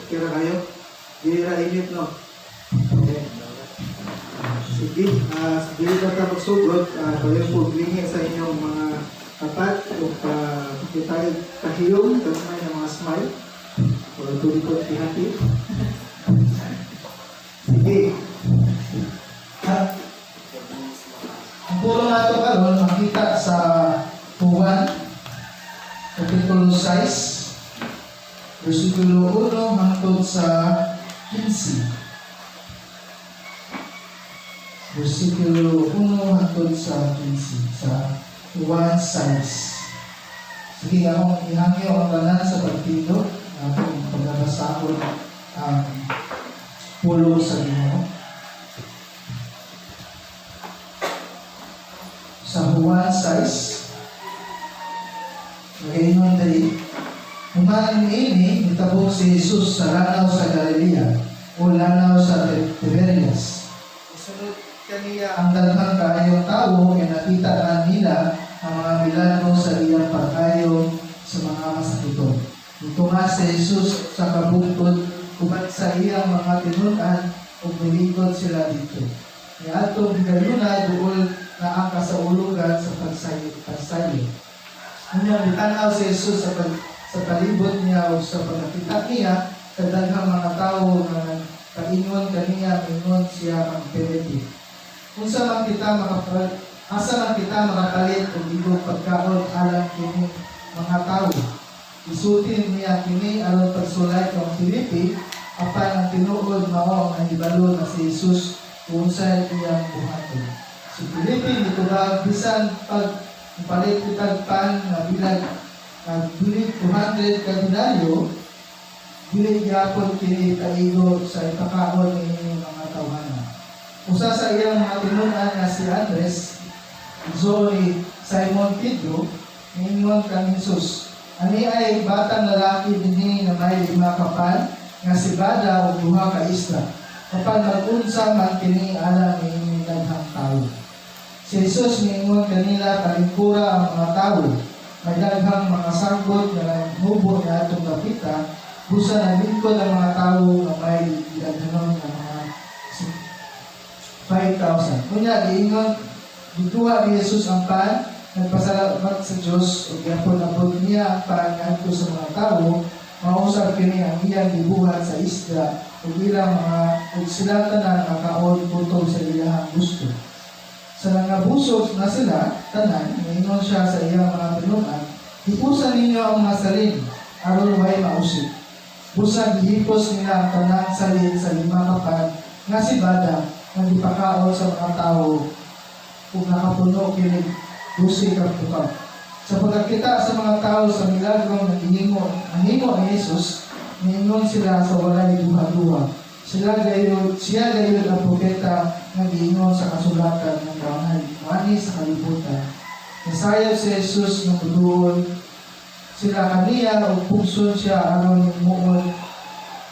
Kira kayo? Dili ra init, no? Okay. Sige, dili pa ta magsugod, kayo po lingi sa inyong mga tapat o pa kita kahiyom, gamay ng mga smile. O tulikot happy. Sige. Ang pulong nato karon makita sa Juan kapitulo 6 versikulo 1 hangtod sa 15. Versikulo 1 hangtod sa 15 sa Juan 6. Sige, akong ihangyo ang tanan sa pagtindog atong pagbabasahon ang pulong sa Ginoo. Sa Juan 6, nagaingon diri, "Human niini, nitabok si Jesus sa lanaw sa Galilea o lanaw sa Tiberias. Isunod kaniya ang daghang kaayong tawo kay nakita na nila ang mga milagro sa iyang pag-ayo sa mga masakiton. Nitunga si Jesus sa kabungtod uban sa iyang mga tinun-an ug milingkod sila didto. Niadtong higayuna, duol na ang kasaulugan sa pagsayo. Pagsayo. Unya mitanaw si Jesus sa palibot niya ug sa pagkakita niya kadaghang mga tawo nga nagpaingon kaniya, mingon siya kang Felipe, "Unsa man kita makapalit, asa man kita makapalit og igong pagkaon alang kini mga tawo?" Isulti niya kini aron pagsulay kang Felipe, apan ang tinuod mao ang nahibalo na si Jesus kung unsay iyang buhaton. Si Felipe mitubag, "Bisan pag palit kitag pan nga bilag nga dili 200 ka denaryo, dili gyapon kini kaigo sa ipakaon ni mga tawhana." Usa sa iyang mga tinun-an nga si Andres, igsoon ni Simon Pedro, niingon kang Jesus, "Ani ay batang lalaki dinhi nga may lima ka pan nga sibada ug duha ka isda. Apan mag-unsa man kini alang niining daghang tawo?" Si Jesus niingon kanila, "Palingkura ang mga tawo." May daghang mga sanggot nga naghubo niadtong dapita, busa naglingkod ang mga tawo nga may gidaghanon nga mga 5,000. Unya giingon, gikuha ni Jesus ang pan, nagpasalamat sa Dios ug giapod-apod niya ang pan ngadto sa mga tawo. Mao usab kini ang iyang gibuhat sa isda ug ilang mga ug sila tanan makaon kutob sa iyang gusto. Sa nangabusog na sila tanan, niingon siya sa iyang mga tinun-an, "Hipusa ninyo ang mga salin aron way mausik." Busa gihipos nila ang tanang salin sa lima ka pan nga sibada nga gipakaon sa mga tawo ug nakapuno kini 12 ka bukag. Sa pagkakita sa mga tao sa milagrong nahimo ni Jesus, niingon sila sa walay duha-duha, "Siya gayud ang propeta nga giingon sa kasulatan nga moanhi sa kalibutan." Nasayop si Jesus nga muduol sila kaniya ug pugson siya aron himuon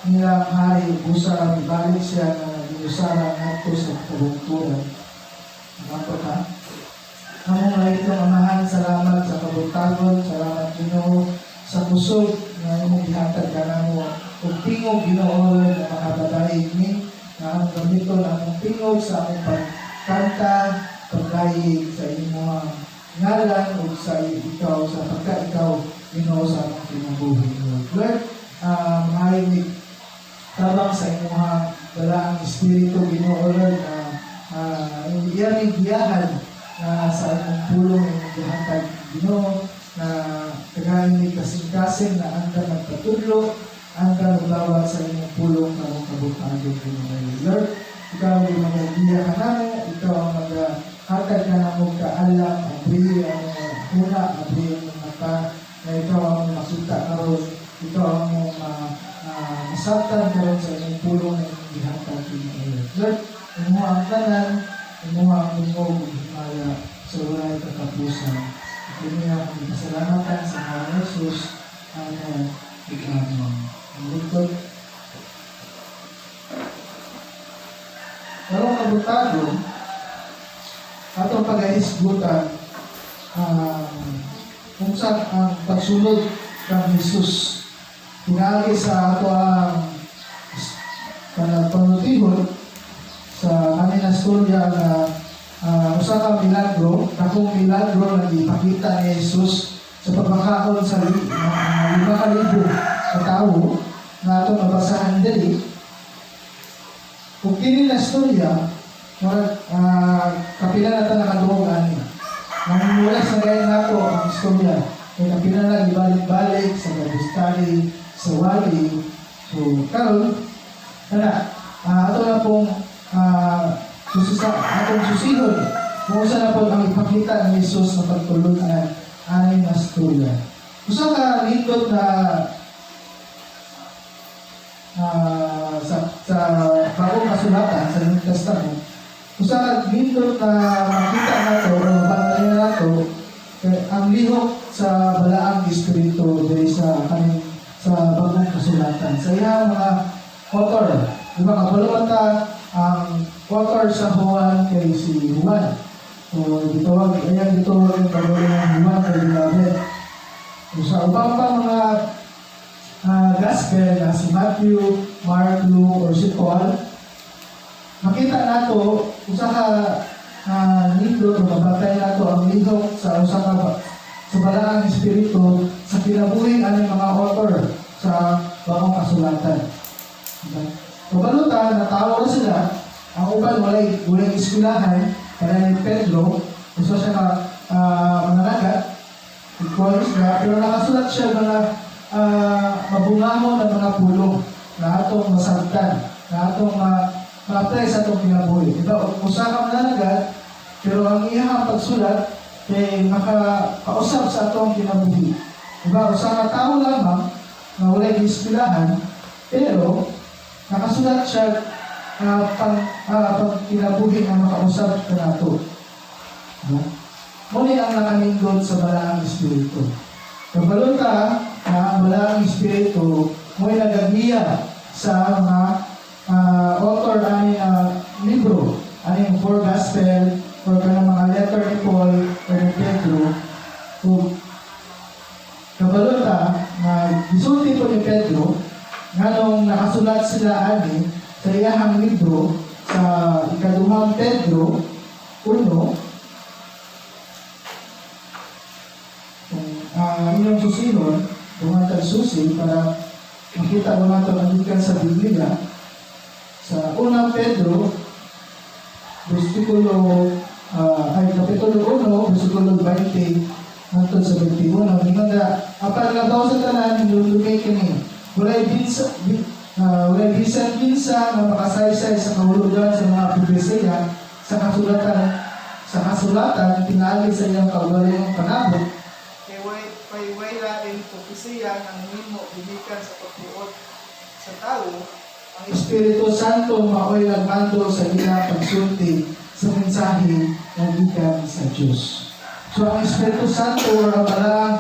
nilang hari, busa mibalik siya nga naginusara ngadto sa kabungturan. Ano ka? Among langitnong Amahan, salamat sa kabuntagon, salamat, Ginoo, sa kusog nga imong gihatag kanamo ug tingog, Ginoo, nga makababayig ni nga among gamiton among tingog sa among pagkanta, pagdayeg sa imong ngalan ug sa ikaw, sa pagka ikaw, Ginoo, sa among kinabuhi. Lord, maayo ni tabang sa imong balaang espiritu, Ginoo Lord, na iyang giyahan na sa imong pulong imong gihatag, Ginoo, na tagayin ni kasing-kasing na andam magpatudlo, andam magbawal sa imong pulong karong kabuntagon, Ginoo. Lord, ikaw ang magagiya kanamo, ikaw ang magahatag kanamo kaalam, abri ang huna, abri ang mata, na ikaw ang makita karon, ikaw ang masabtan karon sa imong pulong na imong gihatag, Ginoo. Lord, imo ang tanan, imo ang dungog ug himaya sa walay katapusan. Kini ang pasalamatan sa ngalan ni Jesus. Amen. Amen. Ang lingkod. Karong kabuntagon, atong pagahisgutan kung saan ang pagsunod kang Jesus. Pinaagi sa ato ang Panultihon sa aming istorya nga usa ka milagro, dakong milagro nga gipakita ni Jesus sa pagpakaon sa mga 5,000 ka tawo nga atong mabasahan diri. Kung kini na istorya, murag kapila na ta nakadungog ani. Nangimulas na gayud nato ang istorya. Kay kapila na ibalik-balik sa Bible study, sa wali. So, karon kana, ato na pong susisa, atong susihon kung usa na po ang ipakita ni Jesus na pagtulunan ani nga istorya. Usa ka nindot na sa Bagong Kasulatan, sa New Testament, usa ka nindot na makita nato o mabantayan nato kay ang lihok sa Balaang Espiritu diri sa kaning sa Bagong Kasulatan. Sa iyang mga author, di ba kabalo man ta ang author sa Juan kay si Juan. O gitawag, ayan, gitawag ang ng Juan kay Beloved. So, sa ubang pa mga gospel na si Matthew, Mark, Luke, or si Paul, makita nato usa ka nindot o mabantay nato ang lihok sa usa ka sa Balaang Espiritu sa kinabuhi ani mga author sa Bagong Kasulatan. Diba? Kabalo ta, natawo na sila, ang uban walay eskwelahan, kaya ni Pedro, usa siya ka mananagat, ikuha isda, pero nakasulat siya mga mabungahon na mga pulong na atong masabtan, na atong ma-apply sa atong kinabuhi. Diba? Usa ka mananagat, pero ang iyang pagsulat kay makapausap sa atong kinabuhi. Diba? Usa ka tao lamang na walay gieskwelahan, pero nakasulat siya pang kinabuhi nga makausap kanato. Diba? Muni ang nakanindot sa Balaang Espiritu. Kabalo ta na ang Balaang Espiritu mo'y nagagiya sa mga author ani libro, ani four gospel or kanang mga letter ni Paul or ni Pedro. Ug kabalo ta nga gisulti po ni Pedro nganong nakasulat sila ani sa iyahang libro sa Ikaduhang Pedro 1. Kung inyong susihon, duman susi para makita mo nato ang gikan sa Biblia sa Unang Pedro versikulo ay kapitulo 1 versikulo 20 hangtod sa 21. Ingon na, apan labaw sa tanan, hinumdumi kini, walay bisan kinsa nga makasaysay sa kahulugan sa mga propesiya sa kasulatan pinaagi sa iyang kaugalingong panabot, kay way lain propesiya nga nahimo gikan sa pagbuot sa tawo. Ang Espiritu Santo maoy nagmando sa ilang pagsulti sa mensahe nga gikan sa Dios. So ang Espiritu Santo or ang Balaang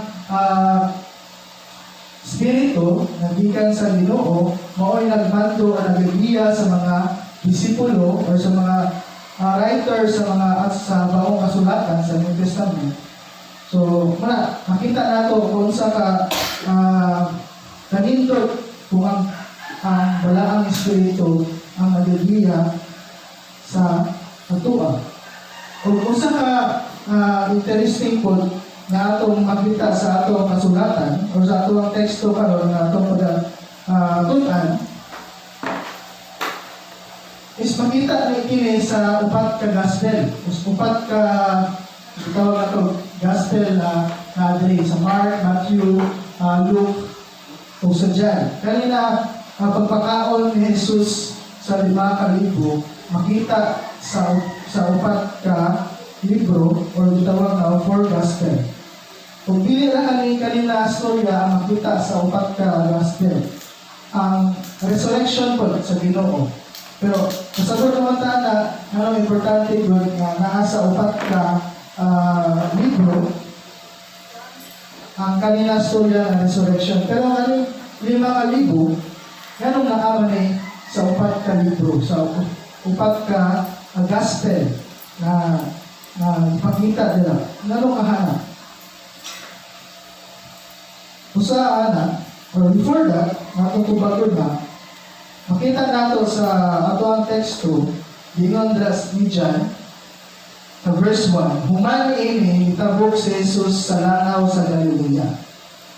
Espiritu nga gikan sa Ginoo maoy nagmando o nagagiya sa mga disipulo or sa mga writer sa mga at sa Bagong Kasulatan, sa New Testament. So, muna, makita nato kung sa ka kanindot kung ang Balaang Espiritu ang nagagiya sa atoa. O kung sa ka interesting po na atong makita sa atong kasulatan o sa atong teksto karon na atong pag tun-an is makita ni kini sa upat ka gospel. Upat ka gitawag nato gospel na na diri sa Mark, Matthew, Luke ug sa John. Kanina ang pagpakaon ni Jesus sa 5,000 makita sa upat ka libro or gitawag na four gospel. Kung dili ra kani kanina storya ang makita sa upat ka gospel. Ang resurrection po sa Ginoo. Pero kasabot naman ta na ano importante gud nga naa sa upat ka libro ang kanina storya ng resurrection. Pero ang kaning 5,000, nganong naa man ni sa upat ka libro, sa upat ka gospel na na ipakita nila? Nganong kahana? Usa ana, or before that, natong tubagon na, Makita nato sa ato ang teksto, giingon dira ni John, sa verse 1, "Human niini, nitabok si Jesus sa lanaw sa Galilea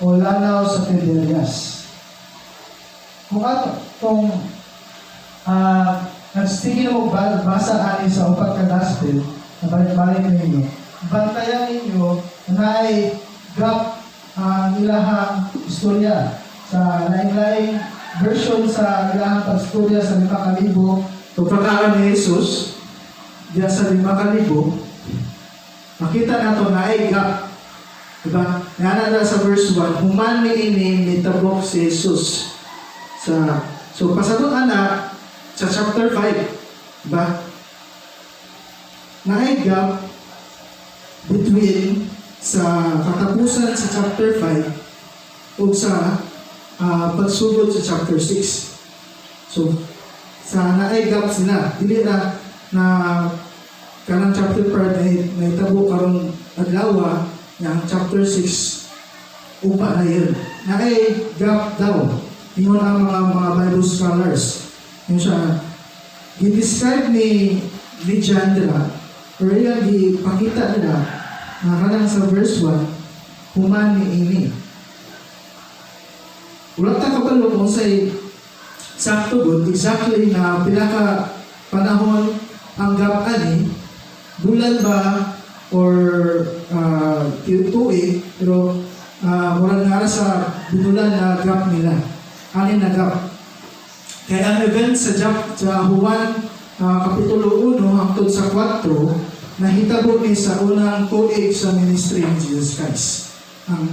o lanaw sa Tiberias." Kung ato, kung nagsige na mo basa ani sa upat ka gospel, na balik-balik ninyo, bantayan ninyo na ay gap ang ilahang istorya sa laing-laing version sa ilahang pagstorya sa 5,000. Pagpakaon ni Jesus, diya sa 5,000, makita nato na ay gap. Diba? Nga na sa verse 1, "Human niini, nitabok si Jesus." So, pasabot ana sa chapter 5. Diba? Naay gap between sa katapusan sa chapter 5 ug sa pagsugod sa chapter 6. So, sa naay gap sila, dili na na kanang chapter 5 na nahitabo karong adlaw nga ang chapter 6 upa na yun. Naay gap daw. Ingon ang mga Bible scholars. Yung siya, gi-describe ni John dira, or iyang gipakita nila na kanang sa verse 1, "Human niini." Wala ta kabalo kung unsay sakto gud exactly na pila ka panahon ang gap ani, bulan ba or tuig, pero murag nga sa binulan na gap nila ani na gap, kaya ang event sa Juan kapitulo 1 hangtod sa 4 nahitabo ni sa unang tuig sa ministry ni Jesus Christ, ang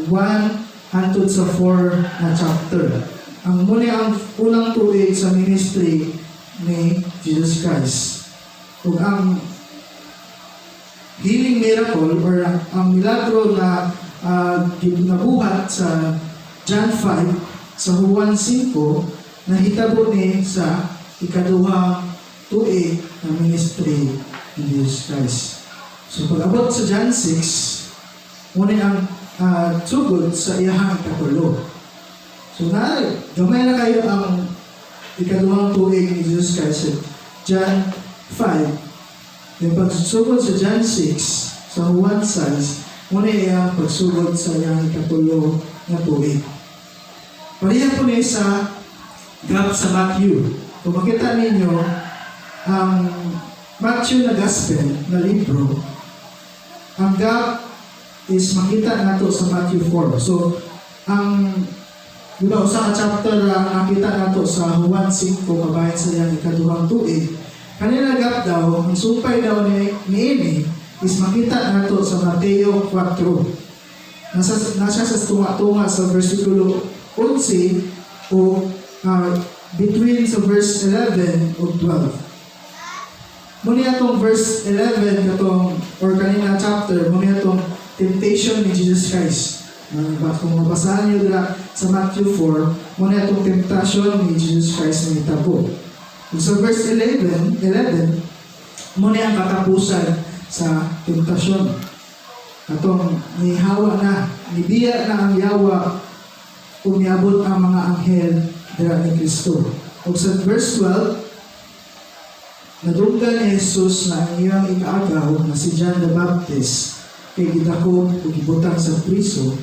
1 hangtod sa 4 na chapter. Ang muna ang unang tuig sa ministry ni Jesus Christ. Ug ang healing miracle or ang milagro na ginabuhat sa John 5, sa Juan 5, nahitabo ni sa ikaduhang tuig ng ministry ni Jesus Christ. So pag-abot sa John 6, muna ang sugod sa iyahang ikatulo. So na, gamay na kayo ang ikaduhang tuig ni Jesus Christ sa John 5. Yung pagsugod sa John 6, sa Juan 6, muna iyang pagsugod sa iyang ikatulo nga tuig. Pareha po niya sa gap sa Matthew. Kung makita ninyo, ang Matthew na gospel na libro, ang gap is makita nato sa Matthew 4. So, ang di ba, usa ka chapter ang nakita nato sa Juan 5 kabahin sa iyang ikaduhang tuig. Kanina gap daw, ang sumpay daw ni ini is makita nato sa Mateo 4. Nasa sa tunga-tunga sa versikulo 11 o between sa verse 11 o 12. Muna atong verse 11 katong or kanina chapter, muna atong temptation ni Jesus Christ. Ba, kung mabasahan niyo dira sa Matthew 4, muna atong temptation ni Jesus Christ na itabo. Ug sa verse 11, muna ang katapusan sa temptasyon. Katong nihawa na, nibiya na ang yawa ug niabot ang mga anghel dira ni Kristo. Ug sa verse 12, nadunggan ni Jesus na ang iyang ikaagaw na si John the Baptist kay gidakop ug gibutang sa priso.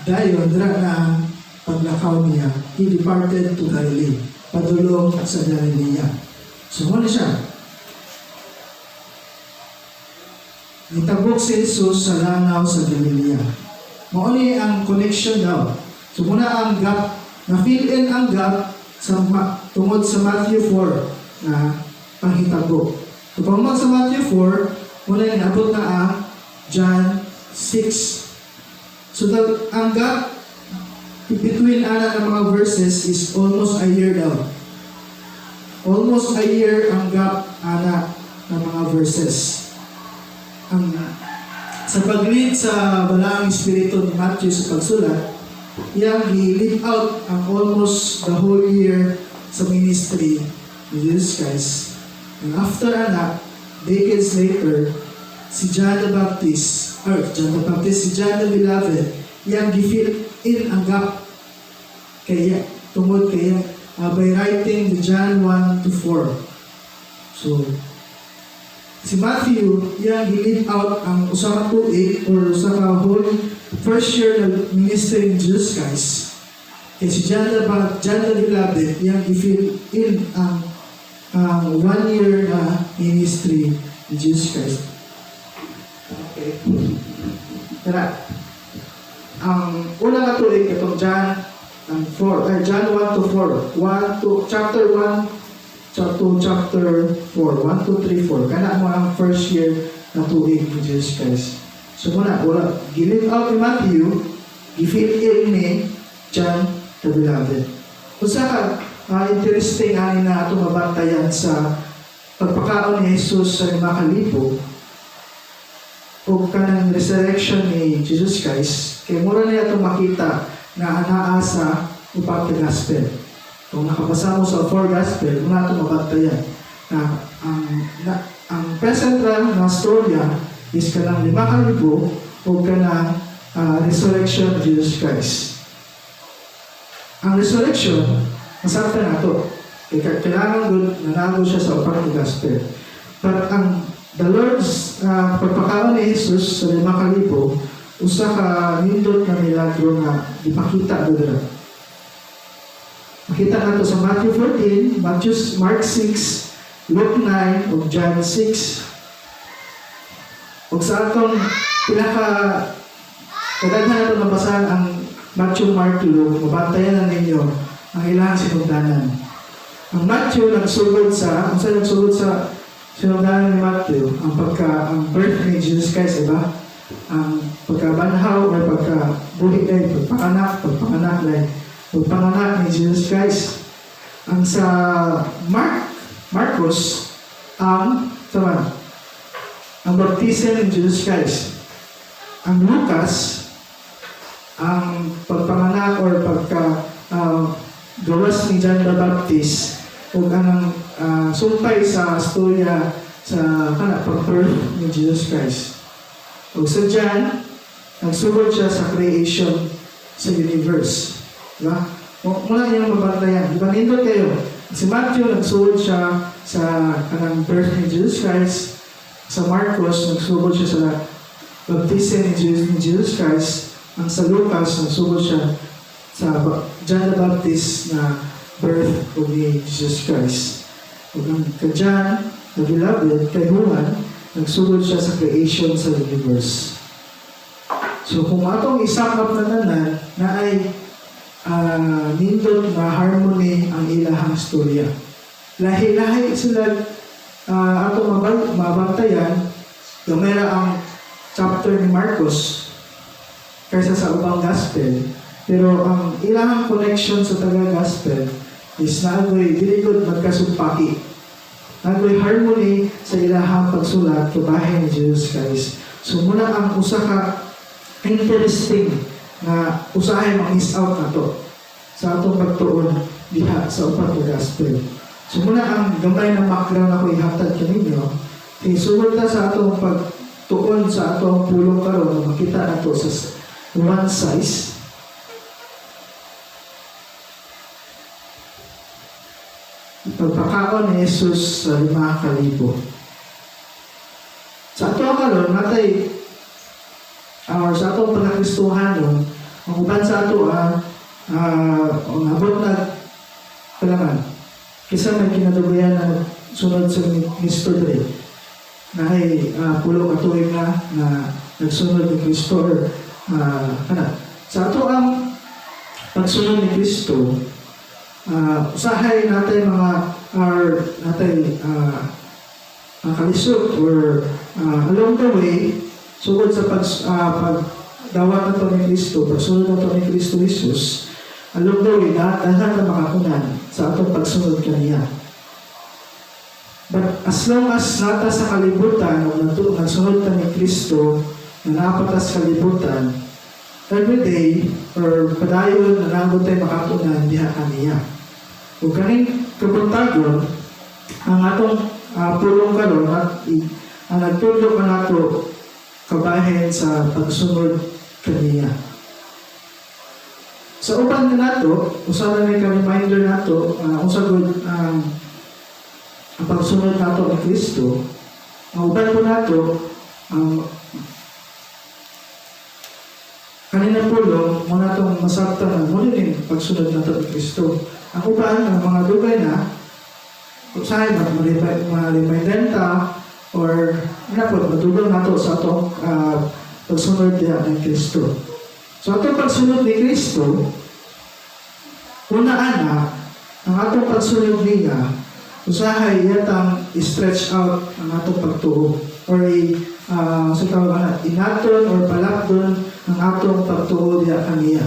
Dayon dira na ang paglakaw niya. He departed to Galilee, padulong sa Galilea. So muna siya. Nitabok si Jesus sa langaw sa Galilea. Mao ni ang connection daw. So muna ang gap, na fill in ang gap sa tungod sa Matthew 4 na panghitabo. So pag sa Matthew 4, muna niabot na ang John 6. So ang gap between ana ng mga verses is almost a year daw. Almost a year ang gap ana ng mga verses. Ang sa pag-lead sa Balaang Espiritu ni Matthew sa pagsulat, iyang gi-leave out ang almost the whole year sa ministry ni Jesus Christ. And after ana, decades later, si John the Baptist, or John the Baptist, si John the Beloved, iyang gi-fill in ang gap kaya tungod kaya by writing the John 1 to 4. So, si Matthew, iyang gi-leave out ang usa ka tuig or usa ka whole first year na ministry ni Jesus Christ. Kay si John the Beloved, iyang i-fill in ang one year na ministry ni Jesus Christ. Okay. Tara. Ang una nga tuig katong John ang 4, ay John 1 to 4. 1 to chapter 1 to chapter 4. 1, 2, 3, 4. Kana mao ang first year na tuig ni Jesus Christ. So muna, wala, gi-leave out ni Matthew, gi-fill in ni John the Beloved. Usa ka interesting ani na ato mabantayan sa pagpakaon ni Jesus sa 5,000 o kanang resurrection ni Jesus Christ, kay mura niya itong makita na anaa sa upat ka gospel. Kung nakabasa mo sa four gospel, muna ito mabantayan na ang present ra na storya is kanang 5,000 o kanang resurrection of Jesus Christ. Ang resurrection, masaktan nato. Kaya kailangan dun, nanago siya sa upat ka gospel. But ang the Lord's pagpakaon ni Jesus sa 5,000, usa ka nindot na milagro nga gipakita dira. Makita nato sa Matthew 14, Matthew, Mark 6, Luke 9, ug John 6. Ug sa atong pinaka kadaghan nato nabasahan ang Matthew, Mark, Luke, mabantayan na ninyo ang ilang sinugdanan. Ang Matthew nagsugod sa, ang sa nagsugod sa sinugdanan ni Matthew, ang birth ni Jesus Christ, diba? Ang pagkabanhaw or pagkabuhi ay pagpanganak ay pagpanganak ni Jesus Christ. Ang sa Mark, Marcos, ang sama, ang baptism ni Jesus Christ. Ang Lucas, ang pagpanganak or pagka gawas ni John the Baptist ug ang sumpay sa storya sa kana pag-birth ni Jesus Christ. Ug sa John, nagsugod siya sa creation sa universe. Diba? Muna niyang mabantayan. Diba? Nindot kayo. Si Matthew, nagsugod siya sa kanang birth ni Jesus Christ. Sa Marcos, nagsugod siya sa baptism ni Jesus Christ. Ang sa Lucas, nagsugod siya sa John the Baptist na birth of ni Jesus Christ. Ug ang kay John, the Beloved, kay Juan, nagsugod siya sa creation sa universe. So kung atong i-sum up na tanan, na ay nindot na harmony ang ilahang storya. Lahi-lahi sila atong mabantayan, gamay ra ang chapter ni Marcos kaysa sa ubang gospel. Pero ang ilahang connection sa taga gospel is naagoy dili gud magkasumpaki. Naagoy harmony sa ilahang pagsulat kabahin ni Jesus Christ. So muna ang usa ka interesting na usahay ma-miss out nato sa atong pagtuon diha sa upat ka gospel. So muna ang gamay na background ako ihatag kaninyo. Kay sugod ta sa atong pagtuon sa atong pulong karon nga makita nato sa one size. Pagpakaon ni Jesus sa 5,000. Sa ato karon natay or sa atong pagkakristuhanon, ang uban sa ato ang abot na kailangan kisa may kinadugayan na sunod sa Kristo diri na ay pulo ka tuig na na nagsunod ni Kristo or kana sa ato ang pagsunod ni Kristo, usahay natin mga or natin kalisod or along the way sugod sa pagdawat nato ni Kristo, pagsunod nato ni Kristo Jesus, along the way na daghan ta makakunan sa atong pagsunod kaniya. But as long as nata sa kalibutan o nagsunod ta ni Kristo na naa pa ta sa kalibutan, every day or padayon na nabot tayo makatunan diha kaniya. Ug kaning kabuntagon, ang atong pulong karon at ang nagtudlo kanato kabahin sa pagsunod kaniya. Sa uban nga nato, usa na ni ka reminder nato, unsa gud ang pagsunod nato ni Kristo. Ang uban po nato, ang kanina pulong, mao natong masabtan na mao din pagsunod nato ni Kristo. Ang uban, ang mga dugay na, usahay ma-reminder ta or ano po, matulong nato sa atong pagsunod diha ni Kristo. So atong pagsunod ni Kristo, una ana, ang atong pagsunod niya, usahay iyatang stretch out ang atong pagtuo or sa tawag ana, inaton or palakdon ang atong pagtuo diha kaniya.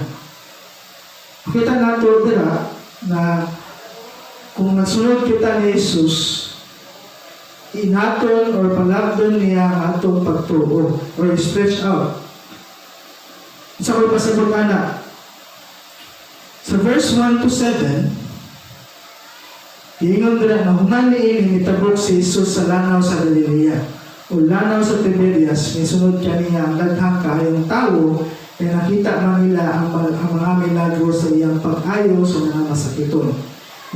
Kita nato dira na kung nagsunod kita ni Jesus, inaton or palakdon niya ang atong pagtuo or stretch out. Sa ko pasabot ana, sa verse 1 to 7, giingon dira na human niini, nitabok si Jesus sa lanaw sa Galilea o lanaw sa Tiberias. Misunod kaniya ang daghang kaayong tawo kay nakita man nila ang mga milagro sa iyang pag-ayo sa mga masakiton.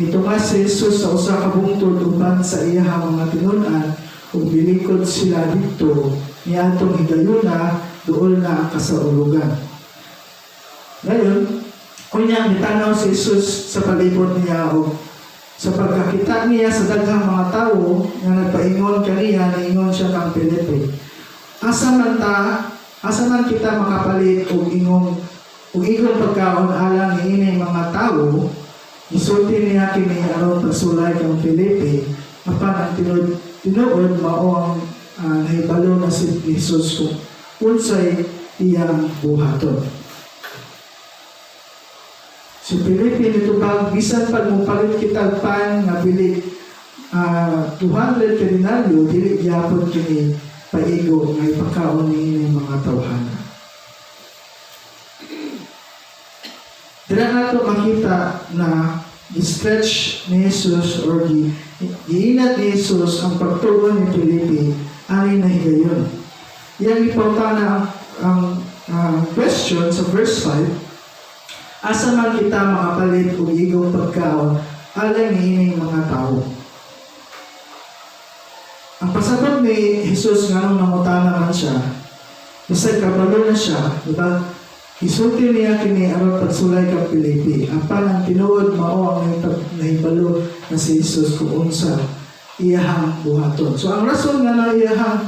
Mitunga si Jesus sa usa ka bungtod uban sa iyahang mga tinun-an ug gilikod sila didto niadtong higayuna, duol na ang kasaulugan. Ngayon, kunya mitanaw si Jesus sa palibot niya o sa pagkakita niya sa daghang mga tawo nga nagpaingon kaniya, niingon siya kang Felipe, "Asa man ta, asa man kita makapalit og igong pagkaon alang niining mga tawo?" Gisulti niya kini aron pagsulay kang Felipe, apan ang tinuod mao ang nahibalo na si Jesus kung unsay iyang buhaton. Si Felipe nitubag, "Bisan pag mopalit kita og pan nga bili 200 ka denaryo, dili gyapon kini paigo nga ipakaon niini mga tawhana." Dira nato makita na gi-stretch ni Jesus or giinat ni Jesus ang pagtuo ni Felipe ani na higayon. Iyang ipangutana ang question sa verse 5, "Asa man kita makapalit og igong pagkaon alang niining mga tao?" Ang pasabot ni Jesus nganong nangutana man siya, bisag kabalo na siya, di ba? Gisulti niya kini aron pagsulay kang Felipe. Apan ang tinuod mao ang nahibalo na si Jesus kung unsa iyahang buhaton. So ang rason nga na iyahang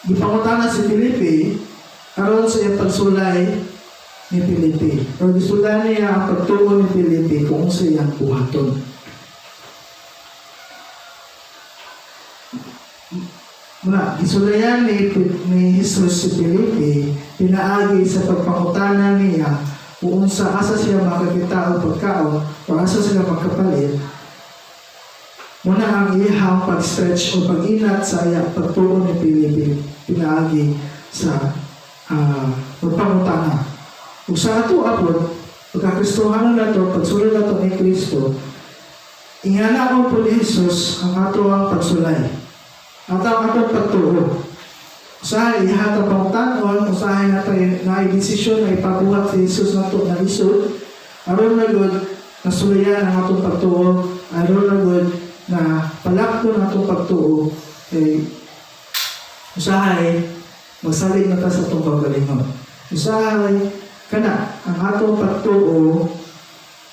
gipangutana si Felipe aron sa iyang pagsulay ni Felipe. Or gisulay niya ang pagtuo ni Felipe kung unsa iyang buhaton. Muna, gisulayan ni Jesus si Felipe pinaagi sa pagpangutana niya kung unsa, asa siya makakita og pagkaon o asa sila makapalit. Muna ang iyang pag-stretch o pag-inat sa iya pagtuo ni Felipe pinaagi sa pagpangutana. Ug sa ato apod, pagkakristohanon nato, pagsulod nato ni Kristo, ingana po ni Jesus ang ato ang pagsulay. At ang atong pagtuo. Usahay ihatag pangutanon, usahay nato na desisyon na ipabuhat si Jesus nato na lisod, aron na gud nasulayan ang atong pagtuo, aron na gud na palakton ang atong pagtuo, kay usahay magsalig na ta sa atong kaugalingon. Usahay kana ang atong pagtuo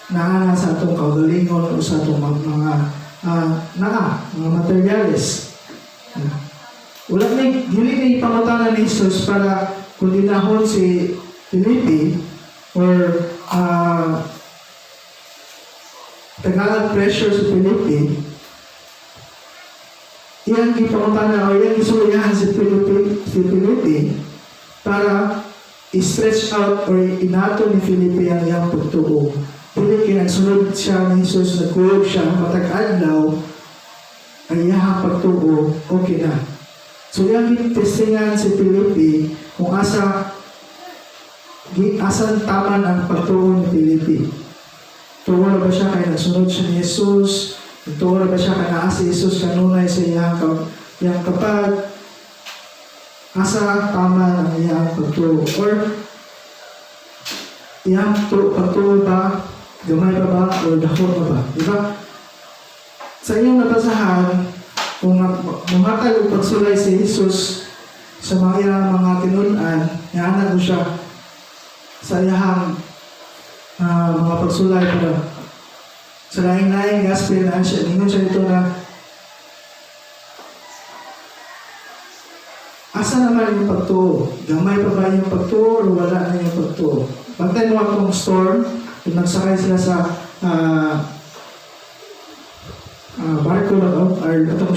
naa sa atong kaugalingon o sa atong mga mga materyales. Wala ni dili ni pangutana ni Jesus para kundinahon si Felipe or tagaag pressure si Felipe. Iyang gipangutana o iyang gisulayan si Felipe para i-stretch out or inato ni Felipe ang iyang pagtuo. Dili kay nagsunod siya ni Jesus, nagkuyog siya matag adlaw, ang iyang pagtuo, okay na. So iyang gitestingan si Felipe kung asa asan taman ang pagtuo ni Felipe. Tuo ra ba siya kay nagsunod siya ni Jesus? Tuo ra ba siya kay naa si Jesus kanunay sa iyang kapag? Asa taman ang iyang pagtuo? Or Iyang pagtuo ba, gamay pa ba, o dako pa ba? Di ba? Sa inyong nabasahan, kung muhatag og pagsulay si Jesus sa mga iyang mga tinun-an, niana ko siya sa iyang mga pagsulay para sa laing-laing gospel na siya, ningon siya ito na asa naman yung pagtuo? Gamay pa ba yung pagtuo o wala na yung pagtuo? Pagtay mo akong storm, kung nagsakay sila sa barko na to, or atong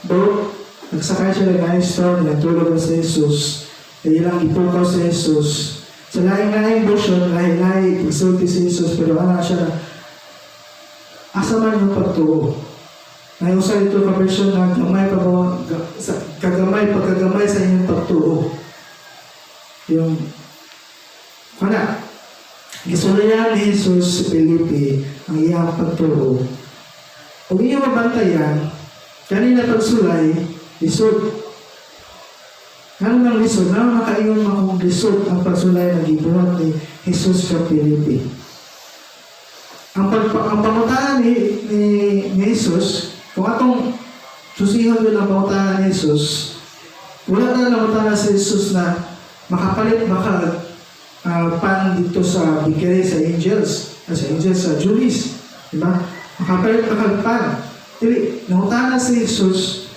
boat, nagsakay sila na storm, nagtulog na si Jesus, kaya ilang gipukaw si Jesus. Sa laing-laing version, lahi-lahi, pagsulti si Jesus, pero ana siya na, asa man yung pagtuo? Naiusa ito ka version na gamay pa ba, kagamay, pagkagamay sa inyong pagtuo. Yung, kana, gisulayan ni Jesus si Felipe ang iyang pagtuo. Kung iyong mabantayan, kanina pagsulay, lisod. Ano nang lisod? Ano nakaingon man kung lisod ang pagsulay na gibuhat ni Jesus kay Felipe? Ang pangutana ni Jesus, kung atong susihon yun ang pangutana ni Jesus, wala na nangutana si Jesus na makapalit baka pan dito sa bakery sa Angels, sa Angels, sa Julie's, di ba? Makapalit baka pan. Dili, nangutana si Jesus,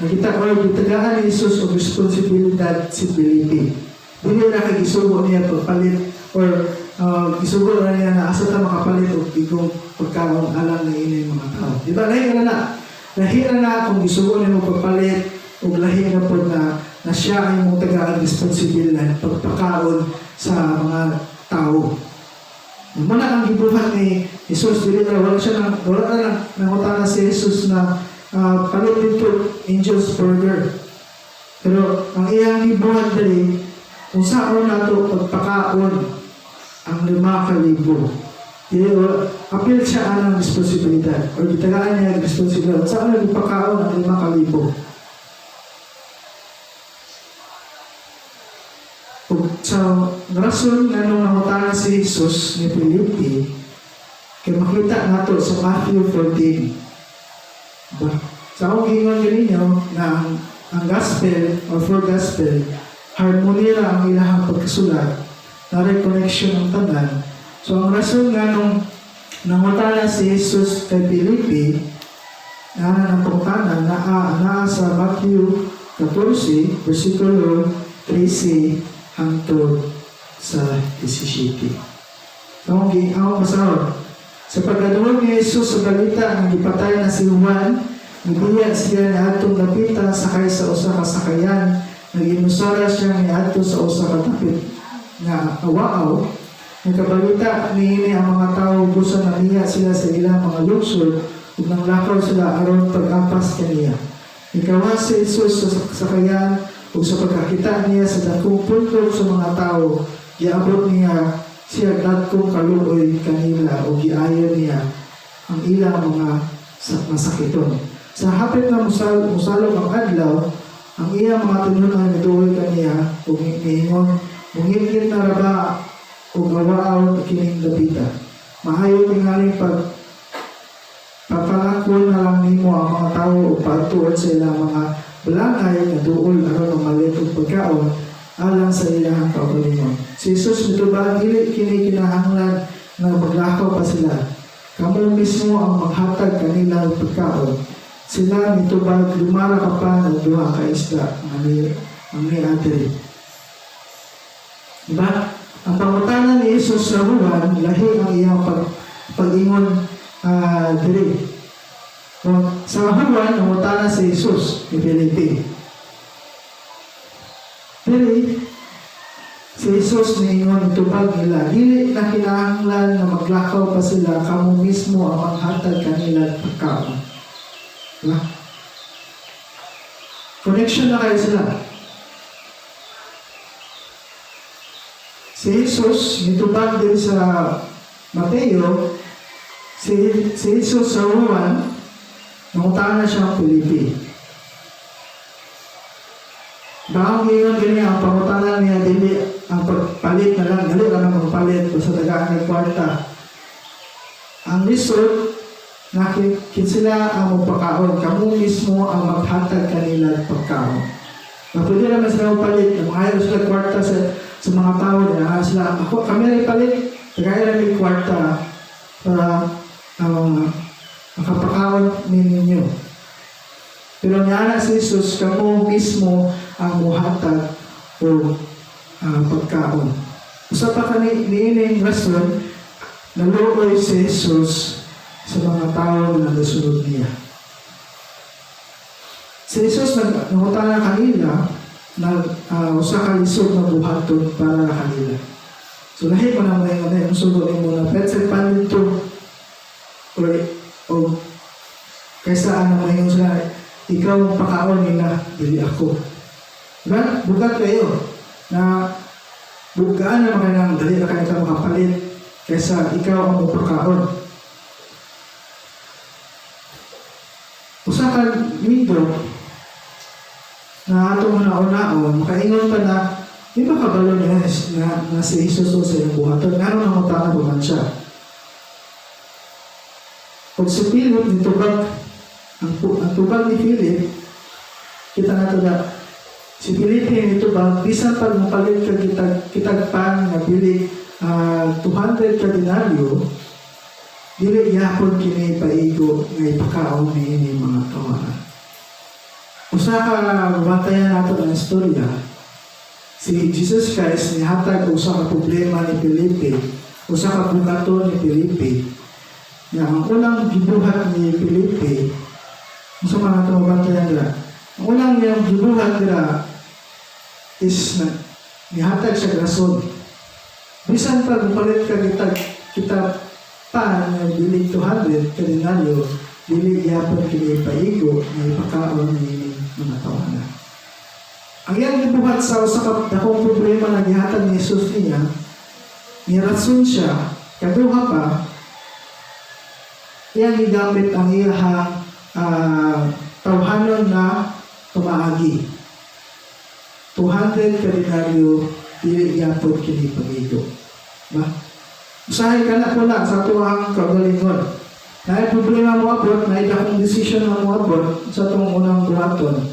nakita ko, gitagaan ni Jesus og responsibilidad si Felipe. Dili na kay gisugo niya pagpalit or gisugo na niya na asa ta makapalit og igong pagkaon alang na ini mga tao. Di ba? Lahi na na. Lahi na na kung gisugo nimo pagpalit og lahi na pod na na siya ay mong tagaan responsibilidad pagpakaon sa mga tao. Muna ang gibuhat ni Jesus, dili na wala siya nang wala na lang nangutana si Jesus na palit dito Angel's Burger. Pero ang iyang gibuhat diri kung saan nato pagpakaon ang 5,000. Dili wala apil siya anang responsibilidad or gitagaan niya ang responsibilidad. Saan na pagpakaon ang 5,000? Ug sa rason nga nung nangutana si Jesus ni Felipe, kay makita nato sa Matthew 14. Ba? Sa akong giingon kaninyo na ang gospel or four gospel, harmony ra ang ilahang pagkasulat, naray connection ang tanan. So ang rason nga nung nangutana si Jesus kay Felipe, na nang pangutana naa naa sa Matthew 14, versikulo 13 hangtod sa 17. So, ang basahon. Sa pagkaduol ni Jesus sa balita nga gipatay na si Juan, nibiya siya niadtong dapita sakay sa usa ka sakayan, naginusara siya niadto sa usa ka dapit nga awaaw. Nakabalita niini ang mga tawo busa namiya sila sa ilang mga lungsod ug nanglakaw sila aron pag-apas kaniya. Nikawas si Jesus sa sakayan ug sa pagkakita niya sa dakong puldok sa mga tawo, giabot niya siya dagkong kaluoy kanila ug giayo niya ang ilang mga masakiton. Sa hapit na musalog ang adlaw, ang iyang mga tinunan nituoy kaniya ug niingon, mungilgit na ra ba ug awaaw kining dapita. Maayo tingaling pag papalakon na lang nimo ang mga tawo ug paadtuon sa ilang mga balangay nga duol aron mamalit og pagkaon alang sa ilang kaugalingon. Si Jesus mitubag dili kini kinahanglan nga maglakaw pa sila. Kamo mismo ang maghatag kanila og pagkaon. Sila mitubag 5 ra ka pan ug 2 ka isda ang niadri. Diba? Ang pangutana ni Jesus sa Juan, lahi ang iyang pag-ingon diri. Sa Juan, nangutana si Jesus ni Felipe. Diri, si Jesus niingon itubag nila, dili na kinahanglan na maglakaw pa sila, kamo mismo ang maghatag kanila pagkaon. Diba? Connection na kayo sila. Si Jesus, nitubag din sa Mateo, si Jesus sa Juan, nangutana siya ang Felipe. Bakang ingon gani ang pangutana niya dili ang pagpalit na lang, dali ra man magpalit basta tagaan kag kwarta. Ang lisod na sila ang magpakaon, kamo mismo ang maghatag kanila pagkaon. Na pwede naman sila magpalit, na mangayo sila kwarta sa mga tao, na sila, ako, kami rin palit, tagay rin may kwarta para makapakaon ni ninyo. Pero niana si Jesus, kamo mismo ang muhatag o pagkaon. Usa pa kani niining rason, naluoy si Jesus sa mga tao na nasunod niya. Si Jesus nangutana kanila na usa ka lisod na buhaton para kanila. So lahi pa na may ano yung sugo nimo na pet sa panito or o kaysa ano may sila, ikaw ang pakaon nila, dili ako. Diba? Bugat kayo na bugaan na kayo dali na kayo ka makapalit kaysa ikaw ang mupakaon. Usa ka nindot na atong una-unaon, makaingon pa na, di ba kabalo niya na si Jesus o sa iyong buhaton? Ngano nangutana pa man siya? Kung si Philip nitubag, ang tubag ni Philip, kita na ito na, si Philip nitubag, bisan pag mapalit ka kitag pan nga bili 200 ka denaryo, dili gyapon kini paigo nga ipakaon ni mga tawanan. Usa ka mabantayan nato ang istorya, si Jesus Christ nihatag usa ka problema ni Felipe, usa ka bukaton ni Felipe. Nga ang unang gibuhat ni Felipe, unsa man ato mabantayan dira? Ang unang niyang gibuhat dira is na nihatag siya rason. Bisan pa mupalit ka kita pan nga dili 200 ka denaryo, dili gyapon kini paigo nga ipakaon ni mga tawanan. Ang iyang gibuhat sa usa ka dakong problema na gihatag ni Jesus niya, nirason siya, kaduha pa, iyang gigamit ang iyang tawhanon na pamaagi. 200 ka denaryo, dili gyapon kini pag-igo. Ba? Usahay ka na pula sa tuwang kagalingon. Naay problema mo abot, naay dakong decision na mo abot sa atong unang buhaton.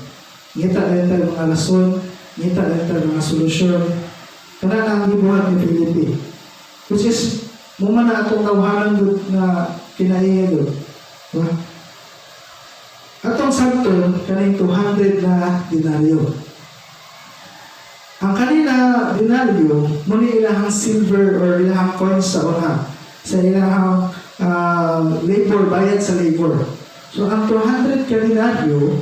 Ngita din tayo mga rason, ngita din tayo mga solusyon. Kana na ang gibuhat ni Felipe. Which is, mo man na atong tawhanan gud na kinaiya gud. Diba? Atong sabton, kaning 200 na denaryo. Ang kanina denaryo, muni ilahang silver or ilahang coins sa una. Sa ilahang labor, bayad sa labor. So ang 200 ka denaryo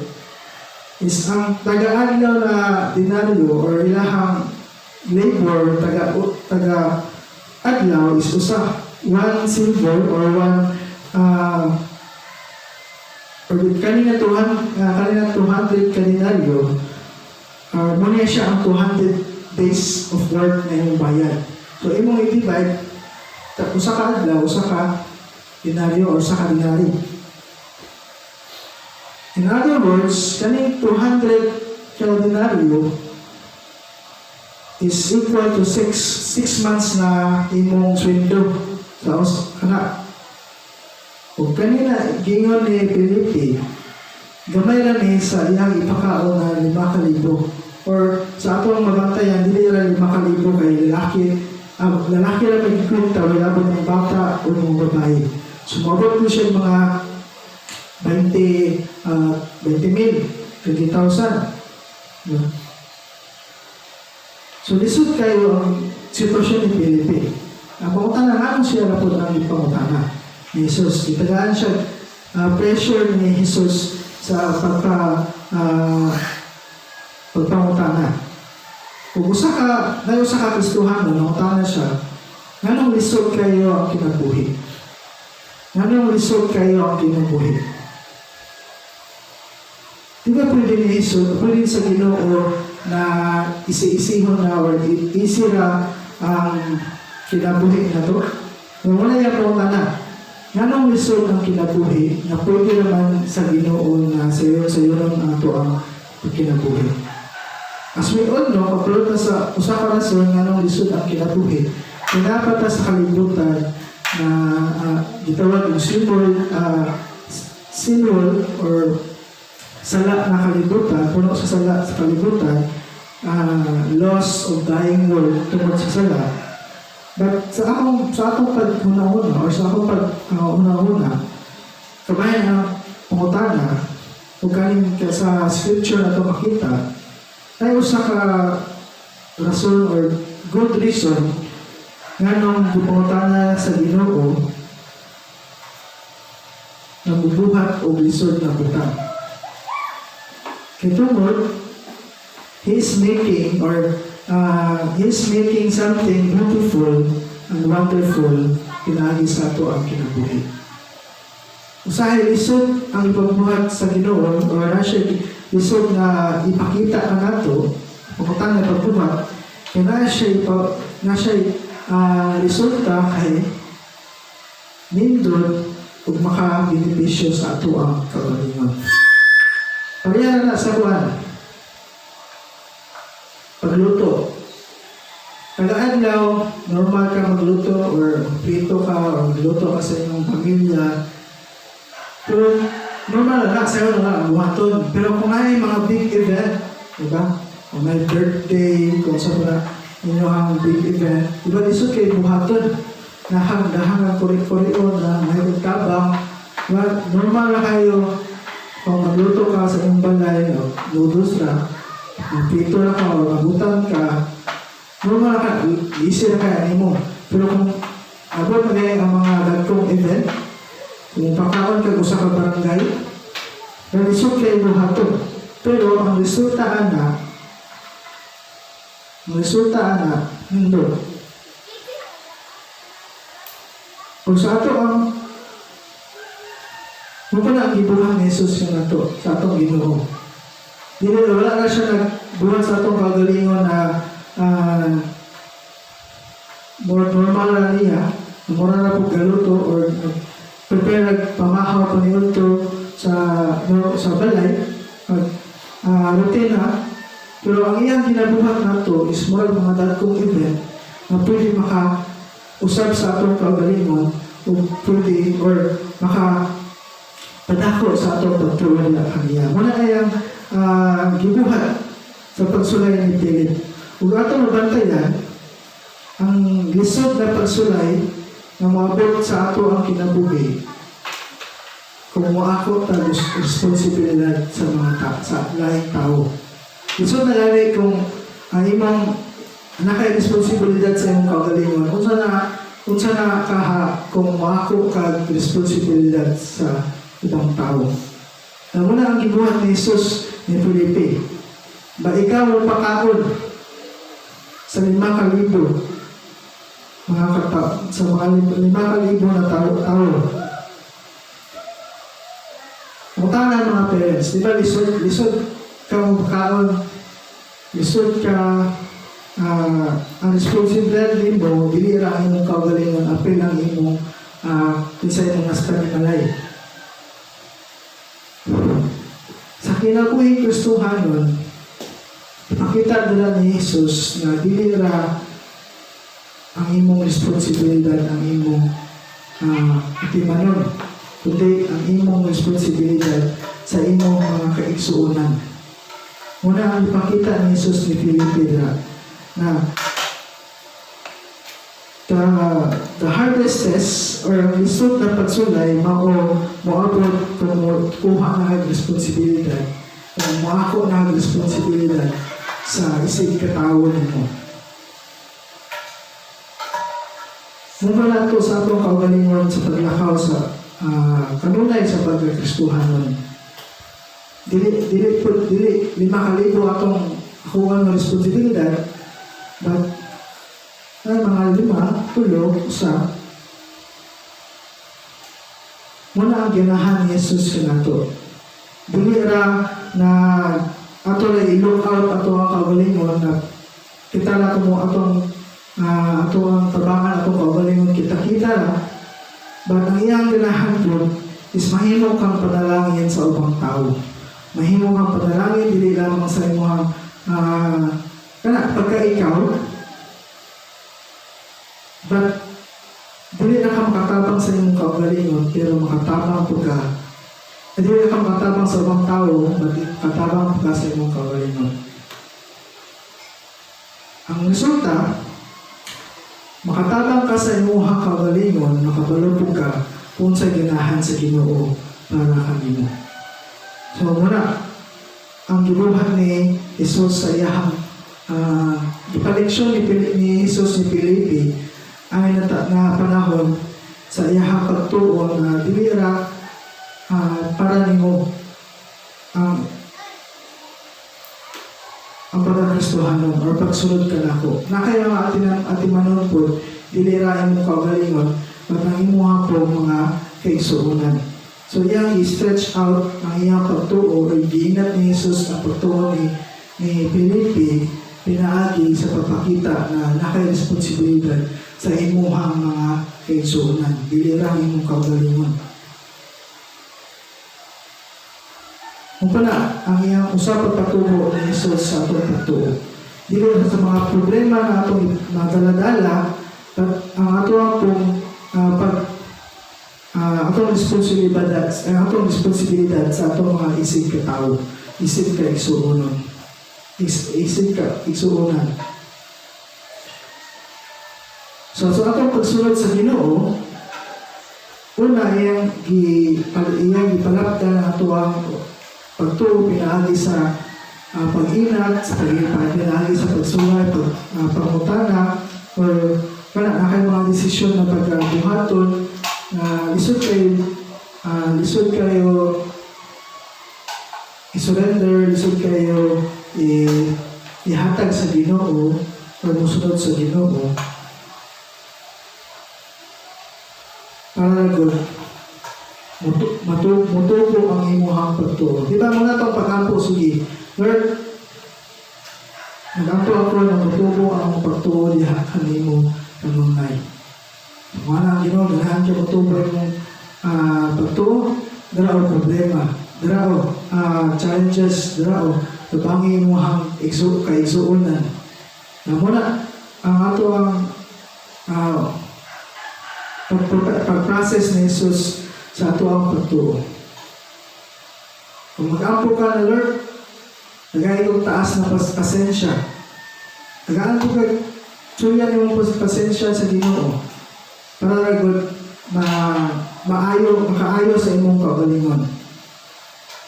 is ang taga-adlaw na denaryo or ilahang labor taga adlaw is usa, one silver or one or kanina 200 kanina 200 ka denaryo, muna siya ang 200 days of work na imong bayad. So imong i-divide usa ka adlaw, usa ka denaryo or usa ka denari. In other words, kaning 200 ka denaryo is equal to 6 months na imong sweldo sa ana. Ug kanina giingon ni Felipe, gamay ra ni sa iyang ipakaon na 5,000 or sa atong mabantayan dili ra 5,000 kay lalaki ra may gikwenta, wala ba ng bata o ng babae. So moabot ko siya mga 20 mil, 20,000. No? So lisod kayo ang sitwasyon ni Felipe. Ang pangutana nga siya na po ang ipangutana ni Jesus. Gitagaan siya pressure ni Jesus sa pagpangutana. Kung usa ka, na usa ka Kristohano, nangutana siya, nganong lisod kayo ang kinabuhi? Nganong lisod kayo ang kinabuhi? Di ba pwede ni Jesus, pwede sa Ginoo na isi-isihon na or isira ang kinabuhi na to? Kung wala yung pangutana, nganong lisod ang kinabuhi na pwede naman sa Ginoo na sayo sayo lang ang ato ang kinabuhi? As we all know, kabalo ta sa usa ka rason nganong lisod ang kinabuhi. Kay naa pa ta sa kalibutan na gitawag og sinful or sala na kalibutan, puno sa sala sa kalibutan, lost of dying world tungod sa sala. But sa atong paghuna-huna or sa akong pag huna-huna, kabahin ang pangutana ug kaning ka sa scripture na ito makita, ay usa ka rason or good reason nganong gipangutana sa Ginoo na mubuhat og lisod nga butang. Kay tungod, he is making something beautiful and wonderful pinaagi sa ato ang kinabuhi. Usahay lisod ang ipagbuhat sa Ginoo or na siya lisod na ipakita kanato, pangutana pagbuhat, kay na siya resulta kay nindot ug makabenepisyo sa ato ang kaugalingon. Pareha na sa kuan. Pagluto. Kada adlaw, normal ka magluto or magprito ka or magluto ka sa inyong pamilya. Pero normal na, sa'yo na lang ang buhaton. Pero kung may mga big event, di ba? Kung may birthday, kung sa mga inyong big event, di ba lisod kay buhaton? Nahang-dahang ang kuri-kurion na may tabang. Diba? Normal na kayo kung magluto ka sa inyong balay, o noodles ra, magprito na ka o magutan ka, normal na ka, easy na kaya nimo. Pero kung abot na kayo ang mga dagkong event, kung pakaon kag usa ka barangay, lisod kay buhaton. Pero ang resulta ana, nindot. Kung sa ato ang mao na ang gibuhat ni Jesus yung ato, sa atong Ginoo. Dili, wala na siya nagbuhat sa atong kaugalingon na more normal na niya, mura na po galuto or prepare nagpamahaw pa niyo sa no, sa balay, mag rutina. Pero ang iyang ginabuhat nato is murag mga dagkong event na pwede maka usab sa atong kaugalingon o pwede or maka padako sa atong pagtuo nila kaniya. Muna ay ang gibuhat sa pagsulay ni Philip. Ug atong mabantayan, ang lisod na pagsulay nga moabot sa ato ang kinabuhi kung moako ta responsibilidad sa mga sa laing tao. Lisod na gani kung ang imong nakay responsibilidad sa imong kaugalingon. Unsa na kaha kung moako kag responsibilidad sa ibang tao. Na muna ang gibuhat ni Jesus ni Felipe. Ba ikaw mo pakaon sa 5,000 mga kata sa mga 5,000 na tao. Mutana mga parents, di ba lisod, lisod ka mo pakaon, lisod ka ang responsibilidad nimo dili ra ang imong kaugalingon, apil ang imong kinsa imong nastanimalay. Sa kinabuhing Kristohanon, ipakita nila ni Jesus na dili ra ang imong responsibilidad ang imong itimanon, kundi ang imong responsibilidad sa imong mga kaigsuonan. Muna ang ipakita ni Jesus ni Felipe na, na the hardest test or ang lisod na pagsulay mao moabot kung mo kuha na ang responsibilidad, kung moako na ang responsibilidad sa isig katawo nimo. Muna nato sa atong kaugalingon sa paglakaw sa kanunay sa pagkakristuhanon. Dili dili po dili 5,000 atong akuan nga responsibilidad, but ay mga lima, tulo, usa. Muna ang ganahan ni Jesus kanato. Dili ra na ato na i-look out ato ang kaugalingon na kita na mo atong ato ang tabangan atong kaugalingon kita-kita ra. But ang iyang ganahan po is mahimo kang panalangin sa ubang tao. Mahimo kang panalangin dili lamang sa imong Kana pagka ikaw, but dili na ka makatabang sa imong kaugalingon, pero makatabang pud ka. Dili na ka makatabang sa ubang tao, but makatabang pud ka sa imong kaugalingon. Ang resulta, makatabang ka sa imong kaugalingon, makabalo pud ka kung sa ganahan sa Ginoo para kanimo. So muna, ang gibuhat ni Jesus sa iyahang ipaleksyon ni Jesus ni Felipe ay na panahon sa iyahang pagtuo na dili ra para nimo ang pagkakristohanon or pagsunod kanako. Na kaya nga atin ang atimanon po, dili ra imong kaugalingon, but ang imuha po mga kaigsuonan. So iyang i-stretch out ang iyang pagtuo o giinat ni Jesus ang pagtuo ni Felipe pinaagi sa pagpakita na nakay responsibilidad sa imuhang mga kaigsuonan. Dili ra ang imong kaugalingon. Kung pala, ang iyang usa pagpatubo ni Jesus sa atong pagtuo. Dili ra sa mga problema na atong nadaladala, but ang ato pong pag atong responsibilidad sa atong mga isig ka tawo, isig ka igsuonon, isig ka igsuonan. So sa atong pagsunod sa Ginoo, una iyang gipalapdan ang atoang pagtuo pinaagi sa pag-inat, sa pinaagi sa pagsuway, pangutana, or kana na kay mga desisyon na pagbuhaton na lisod kayo i-surrender, lisod kayo ihatag sa Ginoo or musunod sa Ginoo para gud mutubo ang imuhang pagtuo. Di ba muna itong pag-ampo, sige, "Lord, nag-ampo ako na mutubo ang pagtuo diha kanimo kanunay." Mga ang Ginoo, ganahan ka mutubo imong pagtuo, dara o problema, dara o challenges, dara o tabangi imuhang kaigsuonan. Na muna, ang ato ang pag-process ni Jesus sa ato ang pagtuo. Kung mag-ampo ka na, "Lord, nagay kong taas na pasensya." Tagaan ko kag tsuyan imong pasensya sa Ginoo para ra gud ma maayo makaayo sa imong kaugalingon.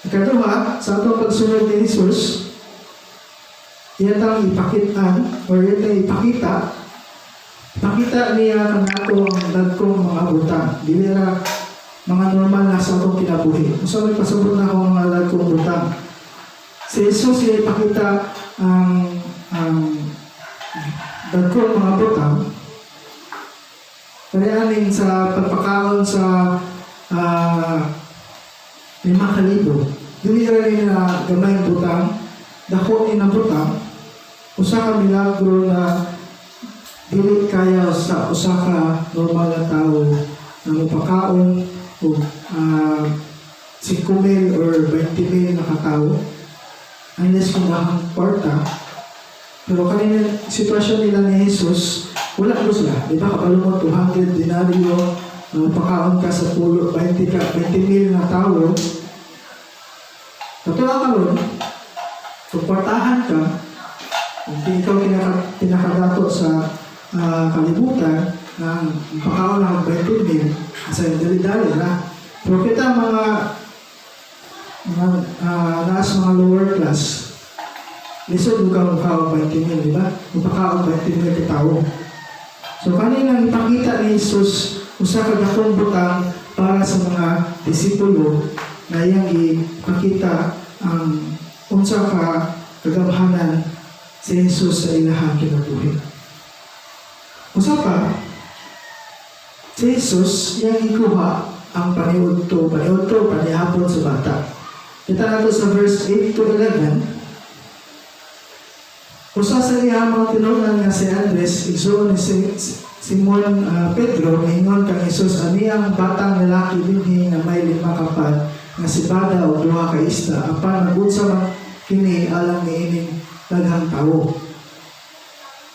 Ikaduha, sa atong pagsunod ni Jesus, iya tang ipakitaan or iya tang ipakita pakita niya kanato ang dagkong mga butang. Dili ra mga normal na sa atong kinabuhi. Unsa may pasabot na akong mga dagkong butang? Si Jesus iya ipakita ang dagkong mga butang kaya aning sa pagpakaon sa 5,000. Dili ra ni na gamay butang, dako ni na butang, usa ka milagro na dili kaya sa usa ka normal na tao na mopakaon og 5 mil or 20 mil na katao unless kung akang kwarta. Pero kanina sitwasyon nila ni Jesus, wala ko sila. Di ba kabalo mo 200 denario na mapakaon ka sa pulo, 20 ka, 20 mil na tao. Totoo karon, kung kwartahan ka, kung di ikaw pinakadato sa kalibutan, na pakaon lang 20 mil, sa dali-dali ra. Pero kita mga naas mga lower class, lisod mo ka mukhaon 20 mil, di ba? Mupakaon 20 mil ka tao. So kanina ipakita ni Jesus usa ka dakong butang para sa mga disipulo na iyang ipakita ang unsa ka kagamhanan si Jesus sa ilahang kinabuhi. Usa pa, si Jesus iyang ikuha ang paniudto, panihapon sa bata. Kita nato sa verse 8 to 11. Usa sa iya mga tinunan nga si Andres, igsuon ni Simon Pedro, miingon kang Jesus, "Ani ang batang lalaki dinhi nga may lima ka pan nga sibada o duha ka isda, apan nag-unsa man kini alang niining daghang tawo.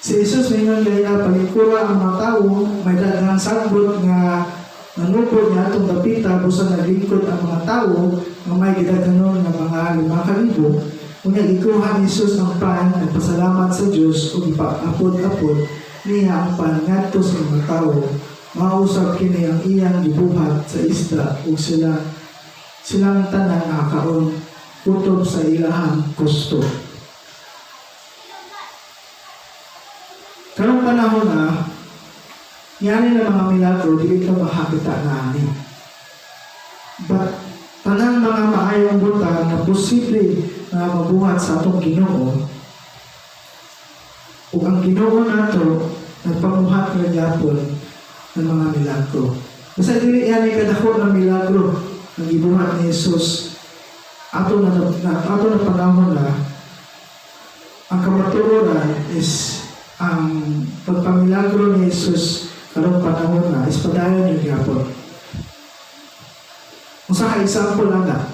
Si Jesus mingon kaya palingkura ang mga tawo, may daghang sagbot nga nanupod niya atong dapita, busa naglingkod ang mga tawo nga may gidaghanon nga mga 5,000. Unya gikuha ni Jesus ang pan, nagpasalamat sa Dios ug ipaapod-apod niya ang pan ngadto sa mga tawo. Mausab kini ang iyang gibuhat sa isda ug silang tanan nakakaon kutob sa ilahang gusto. Karong panahon na, ngani na mga milagro, dili ka makakita na ani. But tanang mga maayong butang na posible na mabuhat sa atong Ginoo, ug ang Ginoo nato nagpamuhat na gyapon ng mga milagro. Basta dili yan ay kadako ng milagro ang gibuhat ni Jesus ato na panahon na, ang kamatuoran is ang pagpamilagro ni Jesus karong panahon na is padayon yung gyapon. Usa ka example ana.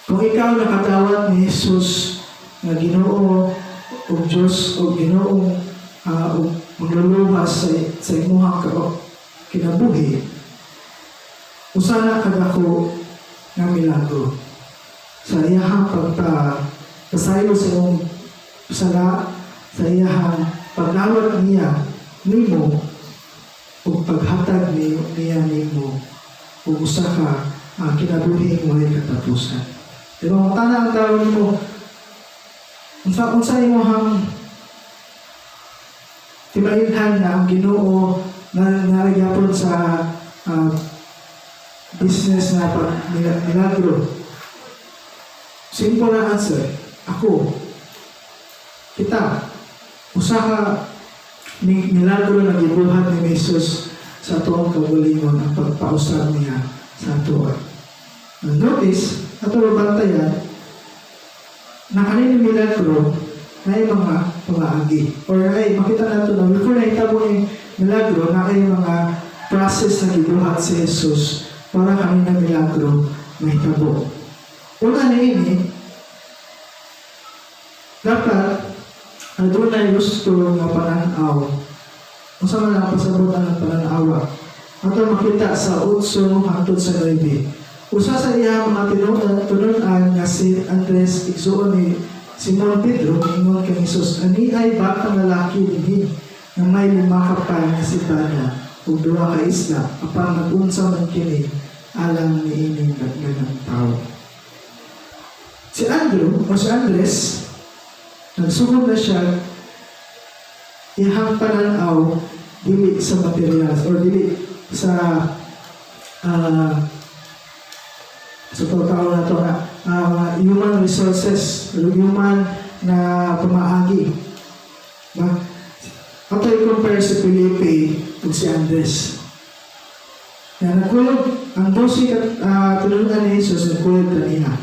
Kung ikaw nakadawat ni Jesus nga Ginoo ug Dios ug Ginoong ug mangluluwas sa imuhang kinabuhi, usa na kadako nga milagro sa iyahang pagpa pasaylo sa imong sala, sa iyahang pagdawat niya nimo ug paghatag niya nimo ug usa ka kinabuhi walay katapusan. Diba, mangutana ang tao nimo, unsa imong timailhan na ang Ginoo na naragyapon sa business na pag milagro? Simple na answer. Ako, kita, usa ka milagro na gibuhat ni Jesus sa atuang kaugalingon ang pagpausab niya sa atoa. Notice, ato bantayan, na kanini milagro na ay mga pamaagi. Or ay, makita nato na before na hitabo ni milagro, na ay mga process na gibuhat si Jesus para kanina milagro mahitabo. Una na ini, dapat adunay gusto nga pananaw. Unsa man ang pasabutan ng pananawa? Ato makita sa 8 hangtod sa 9. Usa sa iyang mga tinunan nga si Andres, igsuon ni Simon Pedro, ingon kang Jesus, "Ani ay batang lalaki dinhi nga may 5 ka pan nga sibada ug 2 ka isda, apan nag-unsa man kini alang niining daghanang tawo?" Si Andrew o si Andres, nagsugod na siya, iyang pananaw dili sa materials or dili sa tao na to na human resources or human na pamaagi. Ba? Ato i-compare si Felipe ug si Andres. Na nagkuyog ang 12 tinunan ni Jesus, nagkuyog kaniya.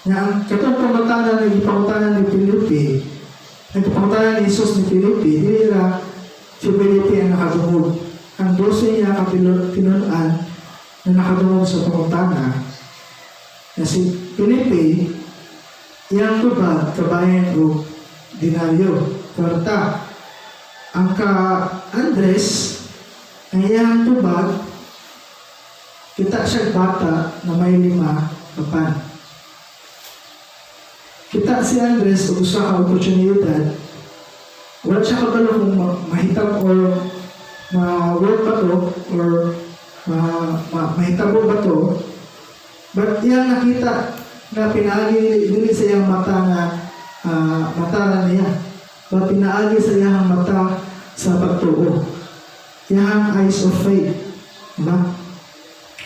Na ang katong pangutana na gipangutana ni Felipe, ang pangutana ni Jesus ni Felipe, dili ra si Felipe ang nakadungog. Ang 12 niya katinunan na nakadungog sa pangutana, na si Felipe, iyang tubag kabayan og denaryo, kwarta. Ang ka Andres, ang iyang tubag, kita siya bata na may 5 ka pan. Kita si Andres og usa ka oportunidad. Wala siya kabalo kung mahitabo or ma-work ba to or mahitabo ba to. But iyang nakita na pinaagi dili sa iyang mata nga mata na niya. But pinaagi sa iyang mata sa pagtuo. Iyang eyes of faith. Diba?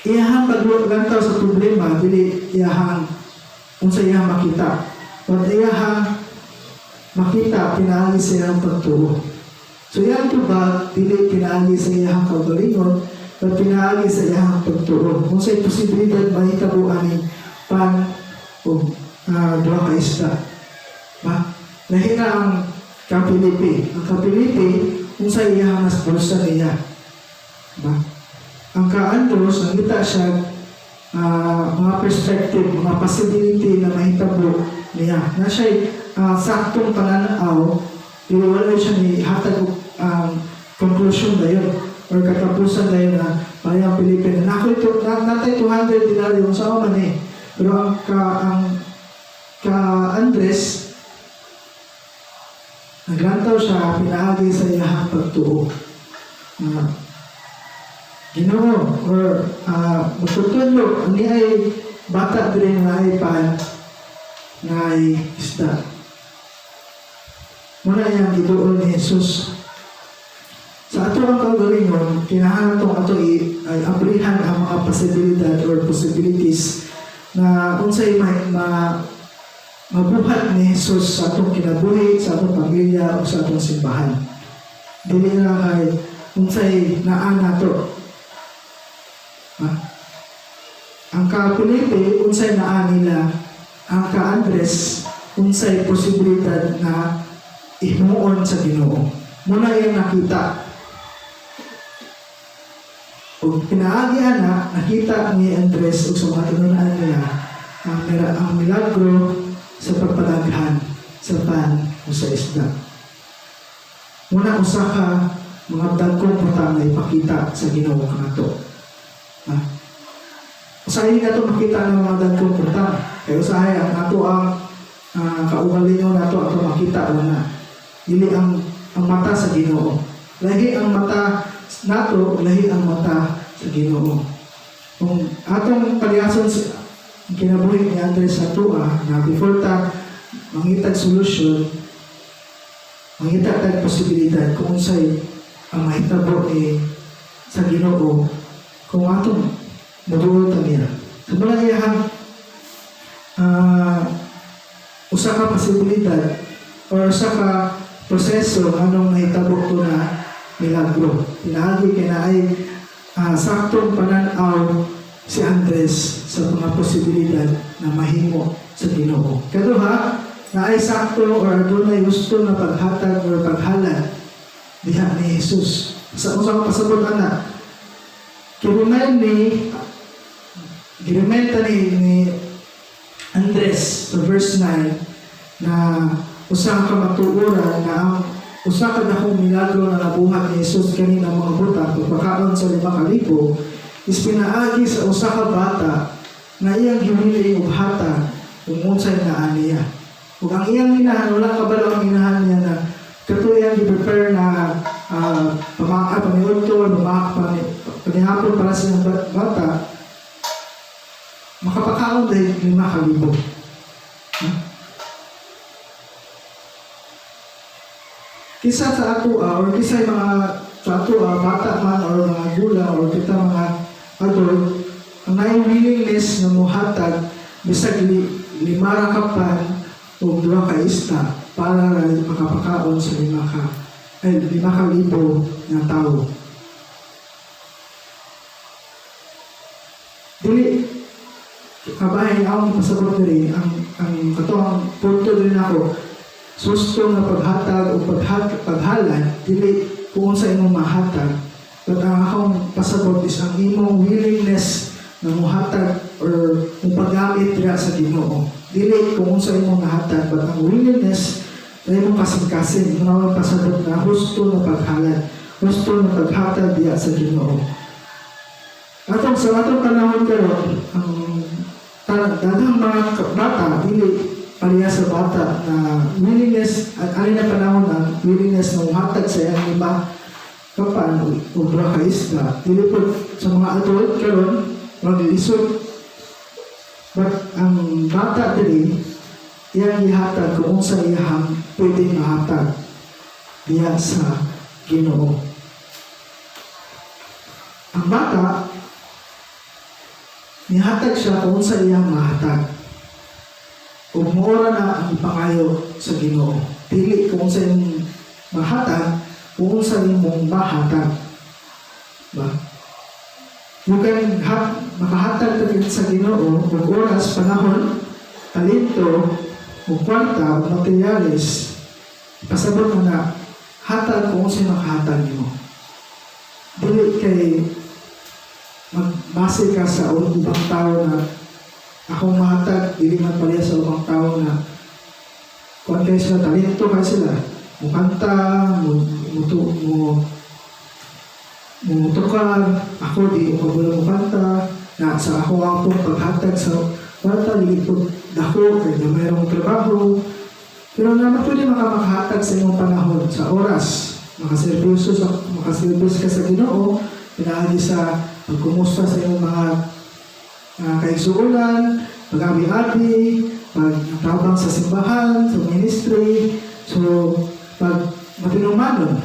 Iyang paglantaw sa problema, dili iyang unsa iyang makita. But iyang makita pinaagi sa iyang pagtuo. So iyang tubag dili pinaagi sa iyang kaugalingon, but pinaagi sa iyang pagtuo. Kung sa posibilidad mahitabo ani pan o 2 ka isda. Ba? Lahi na ang ka Felipe. Ang ka Felipe, kung sa iyang mas bulsa niya. Ba? Ang ka Andros, nangita siya mga perspective, mga possibility na mahitabo niya. Na siya saktong pananaw, dili wala siya ni hatag og conclusion dayon or katapusan dayon na parehang Felipe na nako ito na, natay 200 denarii, unsa man eh. Pero ang ka Andres, naglantaw siya pinaagi sa iyahang pagtuo. Ginoo or magtutudlo ani ay bata diri nga ay pan nga ay isda. Muna iyang giduol ni Jesus. Sa ato ang kaugalingon, kinahanglan tong ato ay abrihan ang mga posibilidad or possibilities na unsay ma mabuhat ni Jesus sa atong kinabuhi, sa atong pamilya o sa atong simbahan. Dili na kay unsay naa nato. Ha? Ang ka Felipe, unsay naa nila. Ang ka Andres, unsay posibilidad na himuon sa Ginoo. Muna iyang nakita. Ug pinaagi ana, nakita ni Andres ug sa mga tinunan niya ang milagro sa pagpadaghan sa pan o sa isda. Muna usa ka mga dagkong butang na ipakita sa Ginoo kanato. Ha? Usahay nato makita ng mga dagkong butang. Kay usahay ang ato ang kaugalingon nato ato makita wala. Dili ang mata sa Ginoo. Lahi ang mata nato, lahi ang mata sa Ginoo. Kung atong paliason sa kinabuhi ni Andres sa tua na before ta mangitag solusyon, mangita tag posibilidad kung unsay ang mahitabo ni sa Ginoo kung atong moduol ta niya. Sa mga iyahang usa ka posibilidad or usa ka proseso anong nahitabo to na milagro. Pinaagi kay naay saktong pananaw si Andres sa mga posibilidad na mahimo sa Ginoo. Kaduha, naay sakto or adunay gusto na paghatag or paghalad diha ni Jesus. Sa usa ka pasabot ana, gi-remind ta ni Andres sa verse 9 na usa ka matuoran na ang usa ka dakong milagro na nabuhat ni Jesus kanina mga butang pagpakaon sa 5,000 is pinaagi sa usa ka bata na iyang giwili og hatag kung unsay naa niya. Ug ang iyang inahan, wala kabalo ang inahan niya na kato iyang gi-prepare na pamiudto, panihapon para sa iyang bata, makapakaon dahil 5,000. Ha? Kisa sa ato or kisa yung mga sa ato bata man or mga gulang or kita mga adult, ang naay willingness na muhatag bisag 5 ra ka pan o 2 ka isda para ra makapakaon sa 5,000 nga tawo. Dili kabahin akong pasabot diri ang katong punto diri nako, susto nga paghatag o paghalad dili kung unsa imong mahatag, but ang akong pasabot is ang imong willingness na muhatag or mupaggamit dira sa Ginoo. Dili kung unsa imong nahatag, but ang willingness na imong kasing-kasing mao ang pasabot na husto na paghalad, husto na paghatag diya sa Ginoo. Atong sa atong panahon karon, ang daghang mga bata dili pareha sa bata na willingness at ani na panahon ang willingness na muhatag sa iyang 5 ka pan o 2 ka isda. Dili po sa mga adult karon maglisod, but ang bata dili iyang gihatag kung unsa iyang pwede mahatag diha sa Ginoo. Ang bata nihatag siya kung unsa iyang mahatag. Ug moora na ang ipangayo sa Ginoo. Dili kung unsa imong mahatag, kung unsa imong mahatag. Ba? You can makahatag ka din sa Ginoo og oras, panahon, talento, ug kwarta, ug materyales. Pasabot mo na hatag kung unsa makahatag nimo. Dili kay magbase ka sa ubang tao na akong mahatag, dili man pareha sa ubang tao na Kuan kayo sila, talento kayo sila. Mukanta, mo, mo, mo, mo tukar, ako di ko kabalo mukanta, na sa ako ang pong paghatag sa kwarta, dili po dako, kay na mayroong trabaho. Pero naman pwede makahatag sa imong panahon, sa oras, makaserbisyo ka sa Ginoo, pinaagi sa pagkumusta sa imong mga kaigsuonan, pag-abi-abi, pagtabang sa simbahan, sa ministry, so pag matinumanon,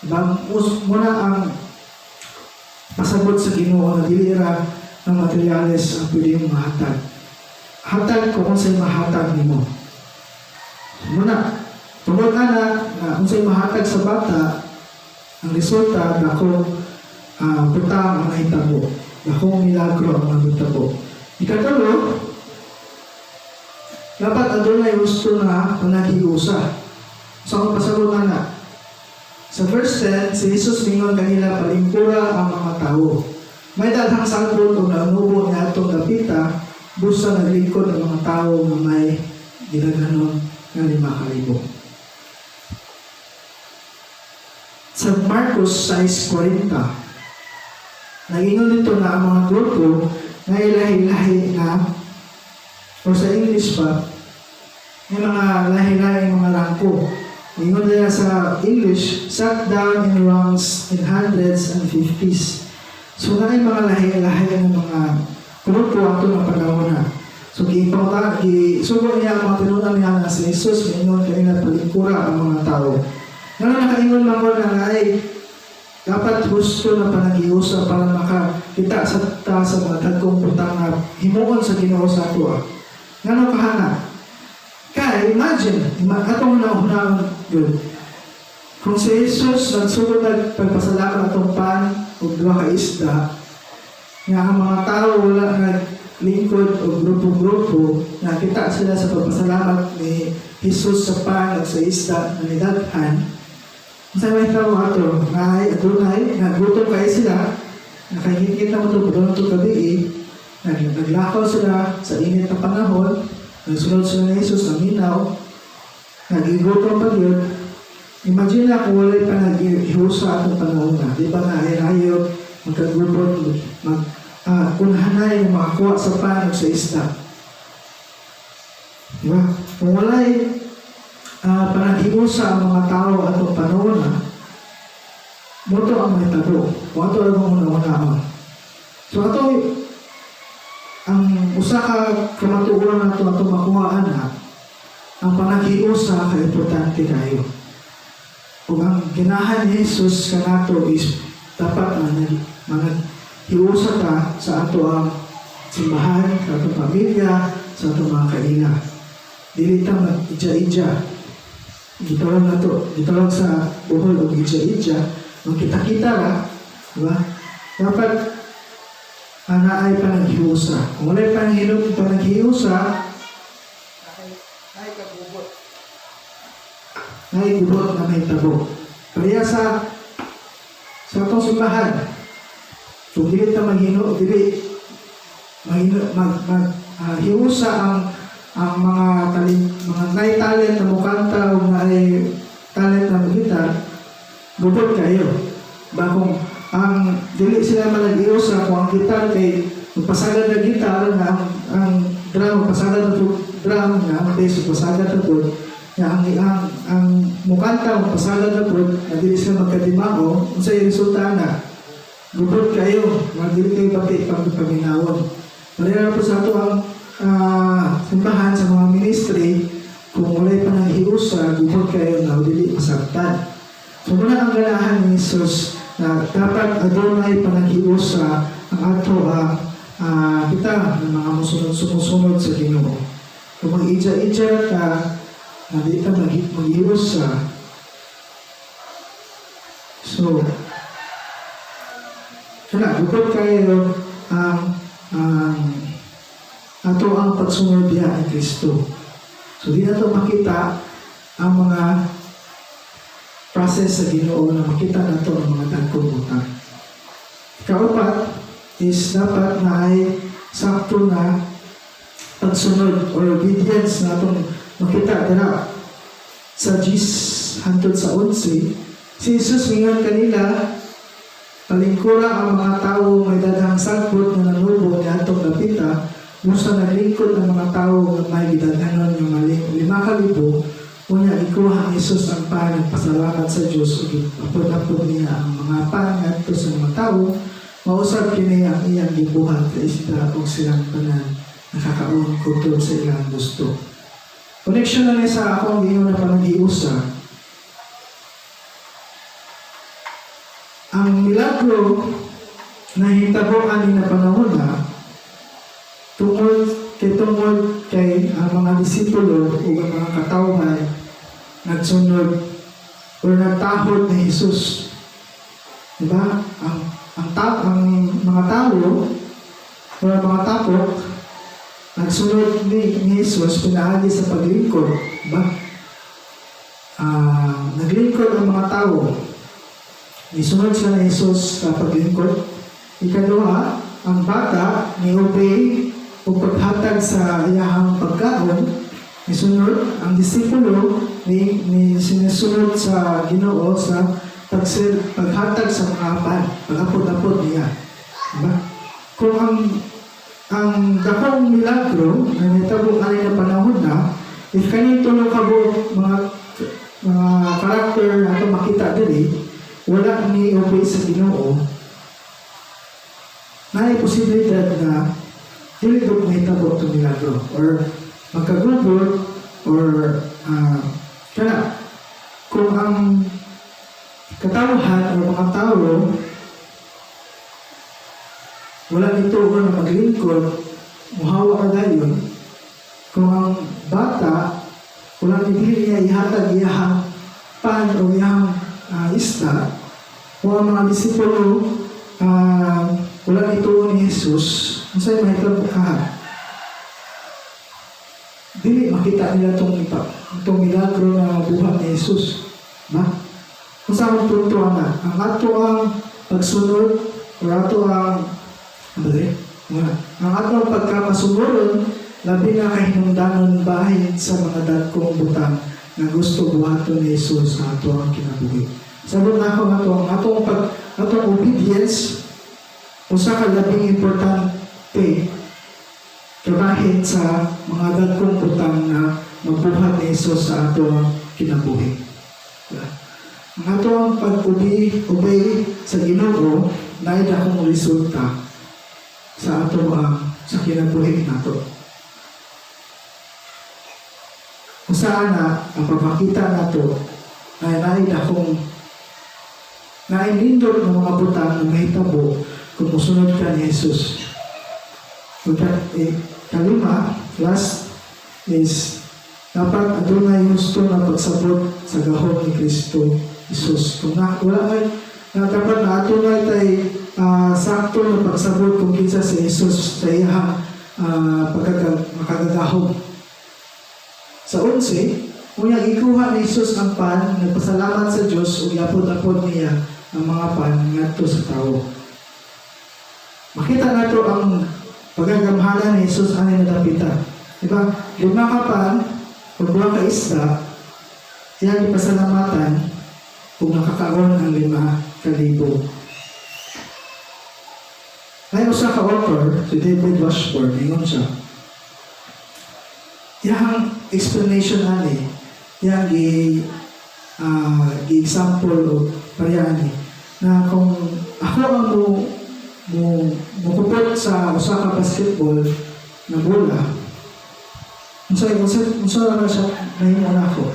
diba, muna ang pasabot sa Ginoo na dili ra ng materyales ang pwede mong mahatag. Hatag kung unsay mahatag nimo. So, muna, tungod ana na unsay mahatag sa bata, ang resulta dako butang ang nahitabo. Dakong milagro ang nahitabo. Ikatulo, dapat adunay husto na panaghiusa. Sa akong pasabot ana, sa verse 10, si Jesus mingon kanila, "Palingkura ang mga tao. May daghang sagbot o naunubo niya atong dapita, busa naglingkod ang mga tao nga may gidaghanon nga 5,000." Sa Marcos 6:40, nagingon dito na ang mga grupo na ilahi-lahi na, o sa English pa, may mga lahi-lahi mga rangko. Ingon nila sa English, "sat down in ranks in hundreds and fifties." So na mga lahi-lahi ng mga grupo ato ng panahon na. So giipangta, gisugo niya ang mga tinunan niya nga si Jesus maingon kanila, "Palingkura ang mga tao." Ngano nakaingon man ko na ay dapat husto na panaghiusa para makakita sa ta sa mga dagkong butang nga himuon sa Ginoo sa ato? Ngano kahana? Kaya imagine, atong una-unahon yun. Kung si Jesus nagsugod nagpagpasalamat atong pan ug duha ka isda, nga ang mga tao wala naglingkod o grupo-grupo, nakita sila sa pagpasalamat ni Jesus sa pan ug sa isda na nidaghan. Sa may tao ato, nga ay adunay, nagutom kayo sila, nakahingit na mo ito, padulong ito gabi, naglakaw sila sa init na panahon, nagsunod sila ni Jesus, naminaw, nagigutom pa yun. Imagine na kung wala'y panaghiusa atong panahon na, di ba nga ay rayot, magkagubot, mag, unahanay makakuha sa pan ug sa isda. Di ba? Kung wala'y panaghiusa ang mga tao atong panahon na, moto ang mahitabo. Kung ato ang una-unaon. So ato ang usa ka kamatuoran nato ato makuhaan na ang panaghiusa kay importante kayo. Ug ang ginahan ni Jesus kanato is dapat managhiusa ta sa ato ang simbahan, sa atong pamilya, sa atong mga kaila. Dili ta mag-ija-ija. Gitawag nato, gitawag sa Bohol og ija-ija, magkita-kita ra, di ba? Dapat ana ay panaghiusa. Kung wala'y panaghiusa, naay kagubot. Naay gubot na mahitabo. Pareha sa atong simbahan, kung dili ta maghino, dili mahino, mag, mag hiusa ang mga talent, mga nay talent na mukanta o naay talent na gitar, gubot kayo. Ba kung ang dili sila manag-iusa, kung ang gitar kay magpasagad na gitar nga ang drum magpasagad na drum nga ang bass magpasagad na pud nga ang mukanta magpasagad na pud nga dili sila magkadimao, unsay resulta na? Gubot kayo nga dili kayo bati pag paminawon. Pareha po sa ato ang simbahan sa mga ministry, kung walay panaghiusa, gubot kayo na dili masabtan. So muna ang ganahan ni Jesus na dapat adunay panaghiusa ang ato ang kita ng mga musunod sumusunod sa Ginoo. Kung mag-ija-ija ka, na di ka mag-hiusa. So, kana, gubot kayo ang ato ang pagsunod diha ni Kristo. So, di nato makita ang mga process sa Ginoo na makita nato ang mga dagkong butang. Kaupat is dapat na ay sakto na pagsunod or obedience na atong makita dira. Sa 10 hangtod sa 11, si Jesus mingon kanila, "Palingkura ang mga tao, may daghang sagbot nga nanubo niadtong dapita." Busa naglingkod ang mga tao nga may gidaghanon nga maling 5,000. Unya gikuha ni Jesus ang pan, nagpasalamat sa Dios ug apod-apod niya ang mga pan ngadto sa mga tao. Mausab kini ang iyang gibuhat sa isda ug silang tanan nakakaon kutob sa ilang gusto. Connection na niya sa akong giingon na panaghiusa. Ang milagro na hitabo ani na panahon na tungod kay ang mga disipulo ug ang mga katawhan nagsunod or nagtahod ni Jesus. Diba? Ang mga tao o ang mga tapok nagsunod ni Jesus pinaagi sa paglingkod. Diba? Naglingkod ang mga tao. Nisunod sila ni Jesus sa paglingkod. Ikaduha, ang bata ni obey o paghatag sa iyahang pagkaon. Nisunod ang disipulo ni sinusunod sa Ginoo sa paghatag sa mga pan, pag-apod-apod niya. Diba? Kung ang dakong milagro na nitabo ani na panahon na, if kaning tulo ka buok mga karakter na ato makita diri wala ni obey sa Ginoo, naay posibilidad na dili gud mahitabo itong milagro or magkagubot or kana kung ang katawhan o mga tao wala nito na maglingkod, muhawa ka dayon. Kung ang bata wala ni dili niya ihatag iyahang pan o iyahang isda, o ang mga disipulo wala nito ni Jesus, unsay mahitabo ka? Dili makita nila itong milagro na buhat ni Jesus ba? Kung sa akong punto ana, ang ato ang pagsunod or ato ang ano ba eh? Ang ato ang pagkamasunuron labi na kahinungdanon bahin sa mga dagkong butang na gusto buhaton ni Jesus sa ato ang kinabuhi. Sabot na ako nga ato ang atong pag atong obedience usa ka labing importante kabahin sa mga dagkong butang na mabuhat ni Jesus sa ato ang kinabuhi. Diba? Ang ato ang pag-obey obey sa Ginoo naay dakong resulta sa ato ang sa kinabuhi nato. Kung saan na ang pagpakita nato ay naay dakong naay nindot ng mga butang na mahitabo kung musunod ka ni Jesus. Pagka, kalima, last is dapat adunay husto na pagsabot sa gahom ni Kristo Jesus. Kung na, wala ay na dapat na adunay tay sakto na pagsabot kung kinsa si Jesus sa iyang makagagahom. Sa 11, unya gikuha ni Jesus ang pan, nagpasalamat sa Dios ug giapod-apod niya ang mga pan ngadto sa tawo. Makita nato ang pagagamhanan ni Jesus ani na dapita. Diba? Lima ka pan, ug duha ka isda, iyang ipasalamatan kung nakakaon ang 5,000. May usa ka author, si David Washburn, ingon siya. Iyang explanation ani, iyang gi example o pareha ani na kung ako ang mo mukupot sa usa ka basketball na bola, unsa ra siya nahimo nako?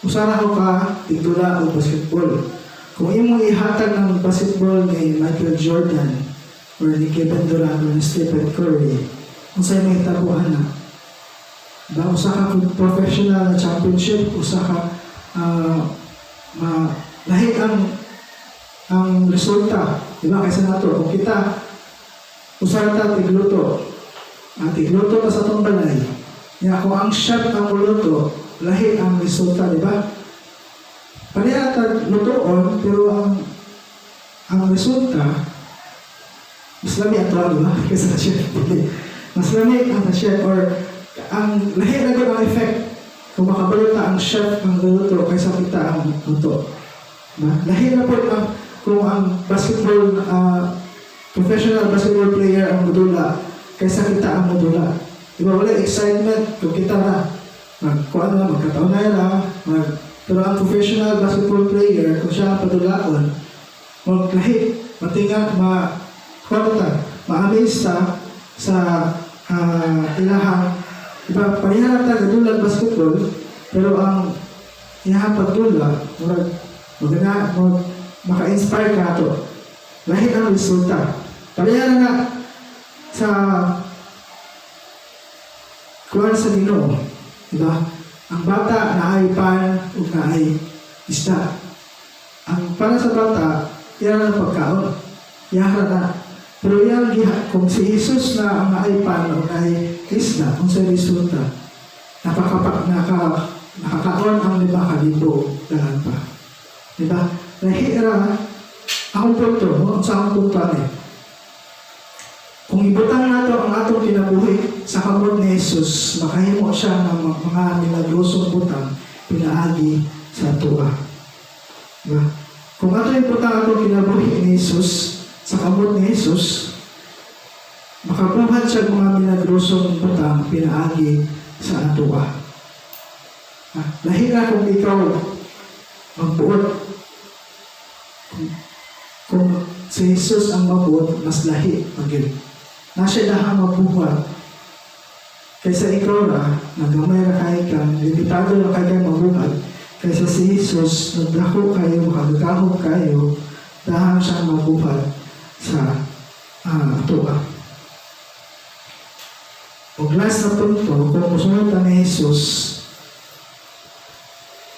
Usa ra ko ka tigdula og basketball. Kung imong ihatag ng basketball ni Michael Jordan or ni Kevin Durant or ni Stephen Curry, unsay mahitabo ana ba? Usa ka professional na championship, usa ka ma lahi ang resulta, di ba, kaysa nato kung kita usa ta tigluto, ang tigluto ta sa atong balay nya, kung ang chef ang muluto, lahi ang resulta, di ba? Pareha ta lutoon, pero ang resulta mas lami ato, di ba, kaysa sa chef? Mas lami ang sa chef or ang lahi na gud ang effect. Kung makabalo ta ang chef ang luto kaysa kita ang luto. Diba? Lahi na po ang kung ang basketball professional basketball player ang modula kaysa kita ang modula. Diba wala excitement kung kita na magkuan na magkataon na lang pero ang professional basketball player, kung siya ang padulaon, maglahi, matinga, ma kuan ta, ma-amaze ta sa ilahang, diba, pareha lang ta gadulag basketball, pero ang iyahang pagdula, murag magana mag maka-inspire ka ato. Lahi ang resulta. Pareha na na sa kuan sa Ginoo, diba? Ang bata naay pan ug naay isda. Ang para sa bata, iya ang pagkaon. Iya na. Pero iyang giha, kung si Jesus na ang naay pan o naay isda, kung sa resulta, nakakaon ang 5,000 daghan pa. Diba? Nahira, akong punto, no? Sa akong punto ani. Kung ibutang nato ang atong kinabuhi sa kamot ni Jesus, makahimo siya ng mga milagrosong butang pinaagi sa atoa. Diba? Kung ato ibutang atong kinabuhi ni Jesus sa kamot ni Jesus, makabuhat siya ng mga milagrosong butang pinaagi sa atoa. Ah, lahi na kung ikaw magbuot. Kung si Jesus ang mabuot, mas lahi magyud. Na siya dahang mabuhat. Kaysa ikaw ra, nagamay ra kay kang, limitado ra kay kang mabuhat. Kaysa si Jesus, nagdako kayo, makagagahom kayo, dahang siyang mabuhat sa atoa. Og last na punto, kung musunod ta ni Jesus,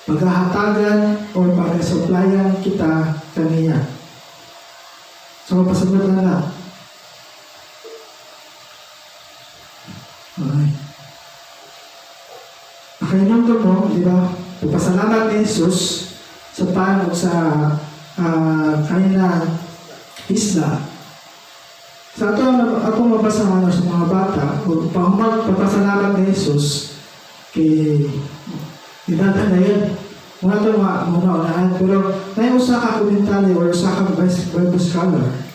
paghahatagan o pag-supplyan kita kaniya. So, pasabot na na. Okay. Nakainumdum mo, di ba? Pagpasalamat ni Jesus sa pan o sa kanina isla. Sa ato, atong mabasa ano, sa mga bata, o pahumag pagpasalamat ni Jesus, kay idada na yun. Muna ito mga muna unahan. Pero may usa ka komentaryo or usa ka Bible scholar.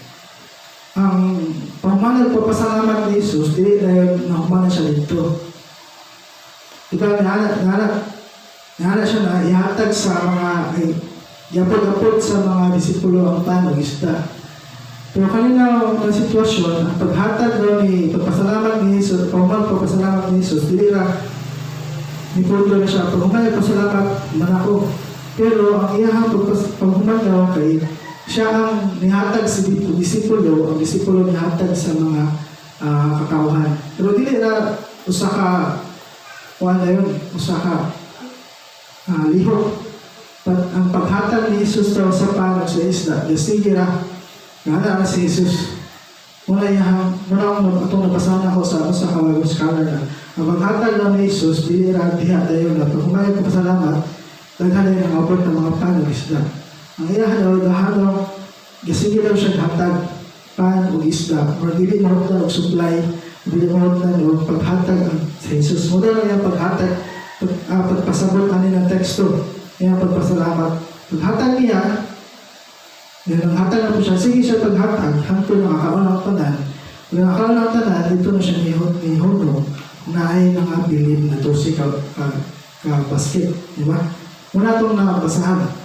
Ang pahuman nagpapasalamat ni Jesus, dili na yun nahuman na siya dito. Diba, nihana siya na ihatag sa mga, ay, yapod-apod sa mga disipulo ang pan ug isda. Pero kanina ang sitwasyon, ang paghatag daw ni pagpasalamat ni Jesus, pahuman pagpasalamat ni Jesus, dili ra ni pundo na siya, paghuman nagpasalamat man ako. Pero ang iyahang paghuman daw kay siya ang nihatag sa disipulo, ang disipulo nihatag sa mga katawhan. Pero dili na usa ka kuan na yun, usa ka lihok. But ang paghatag ni Jesus daw sa pan ug sa isda, sige ra, ngana na si Jesus. Muna iyang, muna akong atong nabasahan ako sa usa ka Bible scholar na ang paghatag daw ni Jesus, dili ra diha dayon na pag humayo pasalamat, daghan na ang abot ng mga pan ug isda. Ang iyahan daw, dahan daw, gasige daw siya hatag pan ug isda, or dili mahutdan og supply, dili mahutdan og paghatag ang sa Jesus. Muna lang iyang paghatag, pagpasabot ani ng teksto, iyang pagpasalamat. Paghatag niya, yan ang hatag na po siya. Sige siya paghatag, hangtod nakakaon ang tanan. Kung nakakaon ang tanan, dito na siya nihuno na ay nangabilin na 12 ka basket. Di ba? Muna itong nabasahan.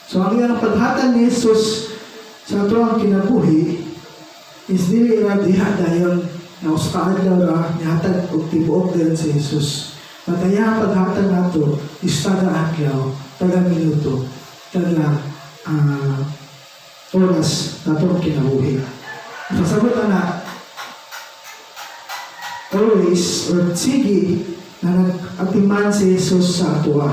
So ang iyang paghatag ni Jesus sa ato ang kinabuhi is dili ra diha dayon na usa ka adlaw ra nihatag og tibuok dayon si Jesus. But ang iyang paghatag nato is taga adlaw, taga minuto, taga oras na itong kinabuhi. Pasabot na always or sige na nag-atiman si Jesus sa atoa.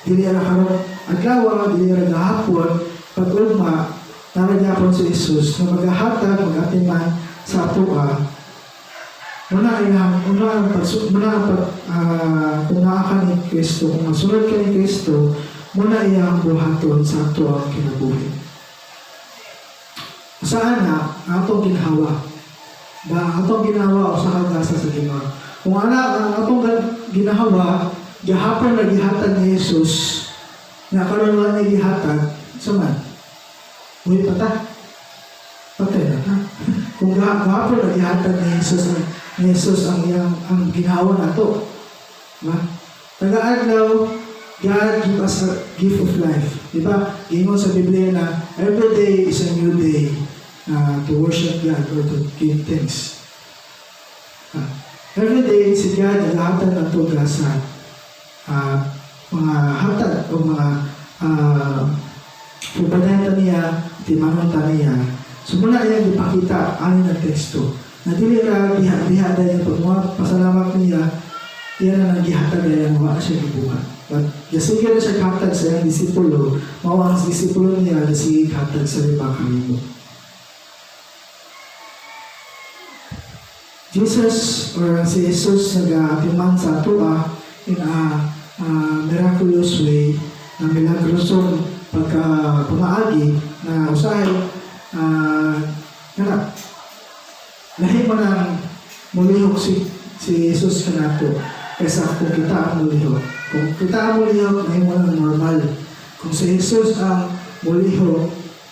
Dili ra karon adlaw, dili ra gahapon, pag ugma, nara gyapon si Jesus na magahatag, mag-atiman sa atoa. Muna iyang, muna ang pag, muna ang pag, kung naa ka ni Kristo, kung masunod ka ni Kristo, muna iyang buhaton sa ato ang kinabuhi. Saan na ang atong ginhawa? Ba, ang atong ginhawa o sa kagasa sa Ginoo. Kung ana ang atong ginhawa gahapon na gihatag ni Jesus, na karon wala niya gihatag, sa man, buhi pa ta. Patay na ta. Kung gahapon na gihatag ni Jesus ang iyang ang ginhawa nato. Diba? Taga-adlaw, God give us a gift of life. Diba? Giingon sa Biblia na every day is a new day to worship God or to give thanks. Every day, si God naghahatag nato sa mga hatag o mga pagpadayon niya, timanon ta niya. So muna iyang ipakita ani ng teksto na dili ra diha-diha dahil pag pasalamat niya, iya na nang gihatag niya, wa na siya gibuhat. But gasige na siya hatag sa iyang disipulo, mao ang disipulo niya gasige hatag sa 5,000. Jesus or si Jesus nag-atiman sa atoa in a miraculous way na milagrosong pagka pamaagi na usahay kana lahi mo nang mulihok si Jesus kanato kaysa kung kita ang mulihok. Kung kita ang mulihok, nahimo nang normal. Kung si Jesus ang mulihok,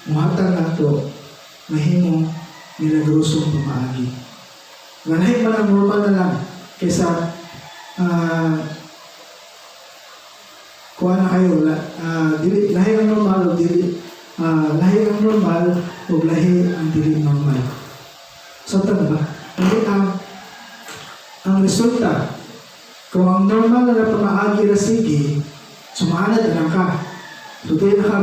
muhatag nato, mahimong milagrosong pamaagi. Lahi mo nang normal na lang kaysa kuha na kayo la, dili lahi ang normal o dili lahi ang normal o lahi ang dili normal. So na ba? Hindi ang resulta, kung ang normal na pamaagi ra sige, sumaanad na lang ka. So di na ka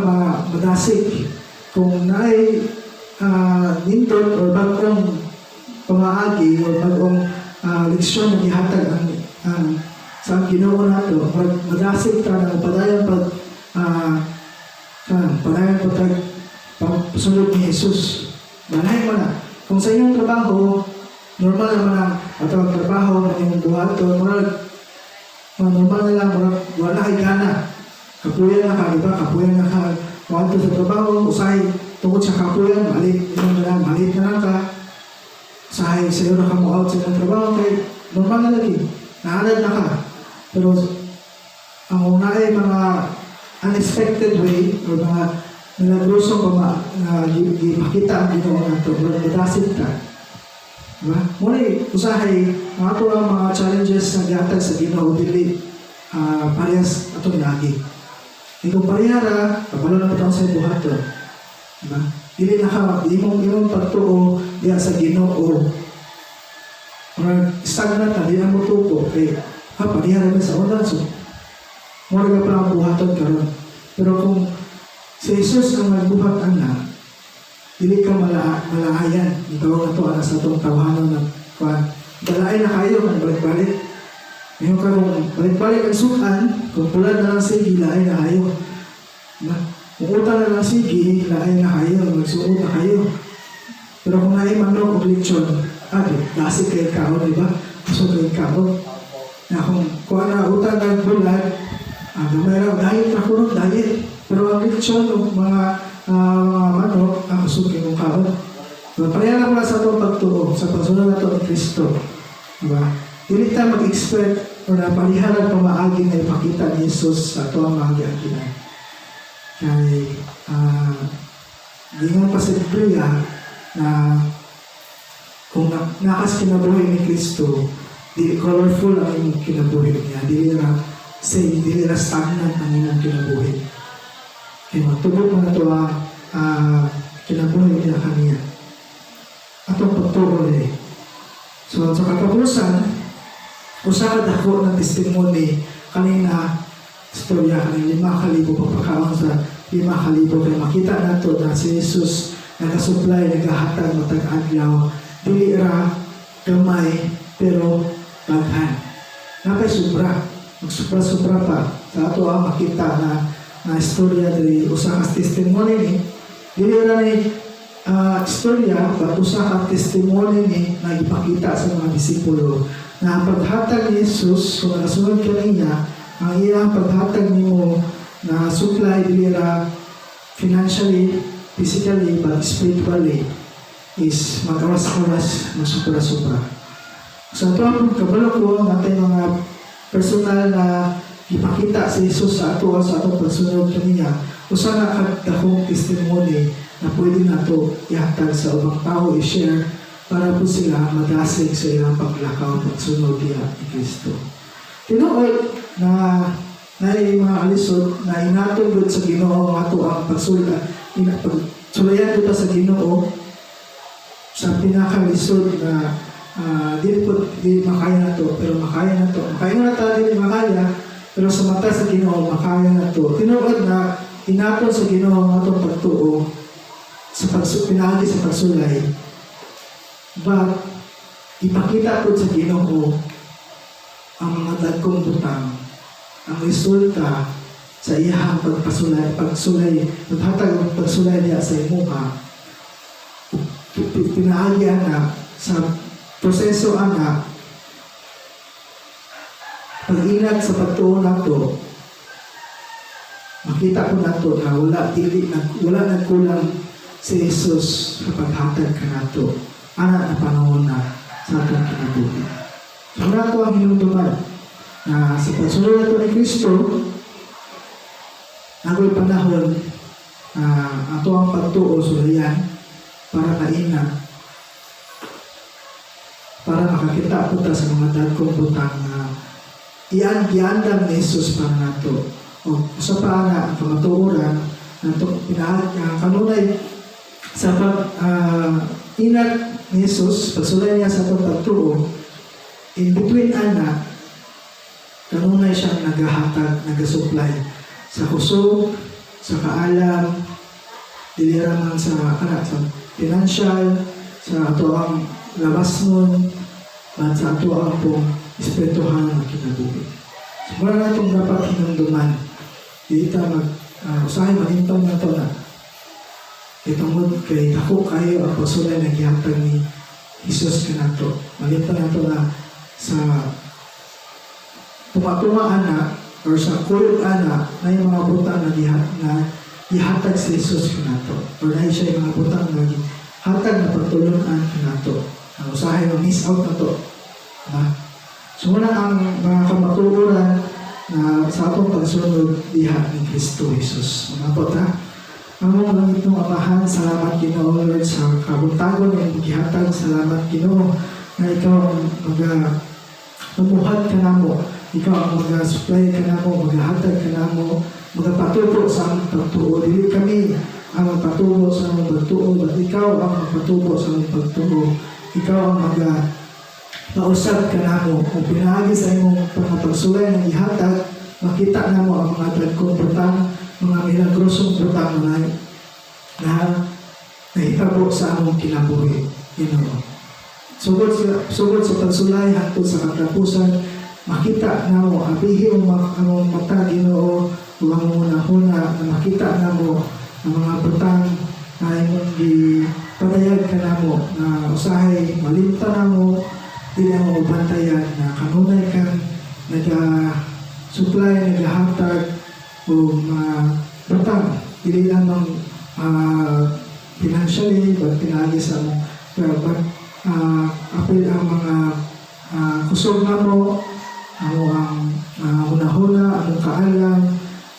madasig. Kung naay nindot or bagong pamaagi or bagong leksyon na gihatag ang sa Ginoo nato, madasig ta na padayon pag padayon pag pagsunod ni Jesus. Malay mo na. Kung sa inyong trabaho, normal naman ang atong trabaho na inyong buhaton, murag normal na lang, murag wala kay gana. Kapuyan na ka, di ba? Kapuyan na ka. Kuwanto sa trabaho, usahay tungod sa kapuyan, malit na lang, malit na lang ka. Usahay sayo na ka mo out sa inyong trabaho, kay normal na lagi. Naanad na ka. Pero ang una ay mga unexpected way or mga milagrosong na gipakita ang Ginoo nato, murag madasit ka. Diba? Muna usahay ang ato ang mga challenges na gihatag sa Ginoo dili parehas atong lagi. Kay kung parehara, kabalo na mo sa buhaton. Diba? Dili na ka imong pagtuo diha sa Ginoo. Murag stagnant na, di na mo tuko kay ha parehara man sa una, so murag pa ang buhaton karon. Pero kung si Jesus ang nagbuhat ana, dili ka malaayan. Itawag na to ana sa atong tawhanon na kuan. Dalaay na kayo kan balik-balik. Ngayon ka kung balik-balik ang sukan, kung pula na lang sige, laay na kayo. Diba? Kung utang na lang sige, laay na kayo, magsuot na kayo. Pero kung naay manok o lechon, dasig kay kaon, di ba? Gusto kay kaon. Na kung kuha na utang ng bulag, gamay ra, diet ra kuno, diet. Pero ang lechon o mga manok, ang kusog kay mong kaon. Diba? Pareha lang sa atong pagtuo, sa pagsunod nato ni Kristo. Diba? Dili ta mag-expect o na pariharan pamaagi na ipakita ni Jesus sa ato ang mga giaginan. Kay dingon pa sa Biblia na kung nakas kinabuhi ni Kristo, dili colorful ang imong kinabuhi niya, dili ra same, dili ra stagnant ang imong kinabuhi. Kay magtubok man ato ang kinabuhi niya kaniya. Atong pagtuo ni. So sa katapusan, usa ka dako na testimony kanina istorya kaning 5,000, pagpakaon sa 5,000, kay makita nato na si Jesus nagasupply, nagahatag matag adlaw, dili ra gamay pero daghan. Napay sobra, magsubra-sobra pa sa ato ang makita na istorya diri. Usa ka testimony ni, dili ra ni istorya but usa ka testimony ni na ipakita sa mga disipulo na ang paghatag ni Jesus, kung nakasunod ka niya, ang iyang paghatag nimo na supply dili ra financially, physically, but spiritually is magawas-gawas, magsubra-sobra. So ito ang kabalo ko ang ating mga personal na Ipakita si Jesus sa ato sa atong pagsunod kaniya, usa na ka dakong testimony na pwede nato ihatag sa ubang tao, i-share para po sila madasig sa ilang paglakaw, pagsunod diha ni Kristo. Tinuod na naay mga kalisod na inaton gud sa Ginoo ang ato ang pagsulay, pag sulayan ta sa Ginoo sa pinakalisod na dili po dili makaya nato, pero makaya nato. Makaya na ta dili makaya, pero sa mata sa Ginoo makaya nato. Tinuod na inaton sa Ginoo ang atong pagtuo sa pinaagi sa pagsulay, but ipakita po sa Ginoo ang mga dagkong butang, ang resulta sa iyahang pagpasulay, pagsulay, paghatag og pagsulay niya sa imuha, pinaagi ana sa proseso ana, pag-inat sa pagtuo nato, makita ko nato na wala dili nag wala nagkulang si Jesus sa paghatag kanato ana na panahon na sa atong kinabuhi. So nato ang hinumduman na sa pagsunod nato ni Kristo, agoy panahon ato ang pagtuo sulayan para maingat, para makakita po ta sa mga dagkong butang na iyan giandam ni Jesus para nato. O usa pa na ang kamatuoran nato pinaag kanunay sa pag inat ni Jesus, pagsulay niya sa atong pagtuo, in between ana, kanunay siyang nagahatag, nagasupply sa kusog, sa kaalam, dili ra man sa kana sa financial, sa ato ang labas nun, at sa ato ang pong espirituhan na kinabuhi. So, mura na itong dapat hinumduman. Di ta mag usahay malimtan na to na itungod kay dako kayo ang pagsulay na gihatag ni Jesus kanato. Malimtan nato na sa tumatuma ana or sa kuyog ana na yung mga butang na, na gihatag si Jesus kanato or na siya yung mga butang na gihatag na pagtulunan kanato. Ang usahay ma-miss out na to. Diba? So muna ang mga kamatuoran na sa atong pagsunod diha ni Kristo Jesus. Mga po ta, among langitnong Amahan, salamat Ginoo Lord sa kabuntagon nga imong gihatag. Salamat, Ginoo, na ikaw ang maga pumuhat kanamo, ikaw ang maga-supply kanamo, magahatag kanamo, magapatubo sa among pagtuo. Dili kami ang magpatubo sa among pagtuo, but ikaw ang magpatubo sa among pagtuo. Ikaw ang maga mausab kanamo kung pinaagi sa imong mga pagsulay na gihatag, makita namo ang mga dagkong butang, mga milagrosong butang na nahitabo sa among kinabuhi, Ginoo. Sugod sa pagsulay hangtod sa katapusan, makita namo, abihi ang among mata, Ginoo, ug ang hunahuna na makita namo ang mga butang na imong gipadayag kanamo na usahay malimtan namo, dili mo mabantayan na kanunay kang naga-supply, nagahatag og mga butang, dili lamang financially, but pinaagi sa among but apil ang mga kusog namo, amo ang hunahuna, among kaalam,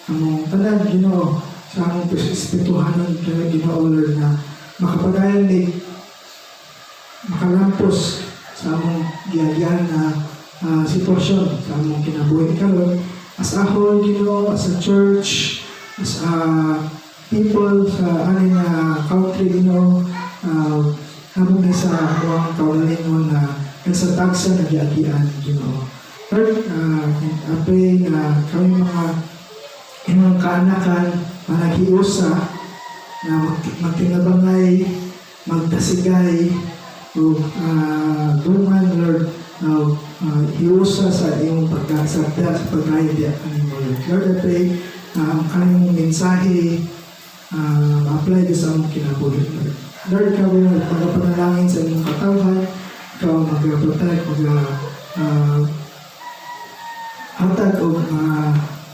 among tanan, Ginoo, sa among espirituhanon, Ginoo Lord, na makapadayon ni makalampos sa among giagyan na sitwasyon sa among kinabuhi karon as a whole, Ginoo, as a church, as a people sa ani nga country, Ginoo, habang ni sa among kaugalingon na nagsa tagsa na giagian, Ginoo. Lord, I pray na kami mga imong kaanakan managhiusa na magtinabangay, magtasigay o dungan, Lord, na hiusa sa imong pagka sa pagkaya diya kanimo, Lord. Lord, I pray ang kanimong mensahe ma-apply din sa among kinabuhi, Lord. Lord, ikaw yung magapanalangin sa imong katawhan, ikaw ang mag-protect, mag hatag og mga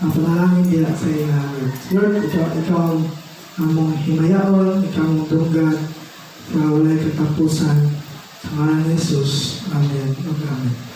panalangin diya sa ila, Lord. Lord, ikaw ang among himayaon, ikaw ang dunggan sa walay katapusan. Sa ngalan ni Jesus. Amen. Ug Amen.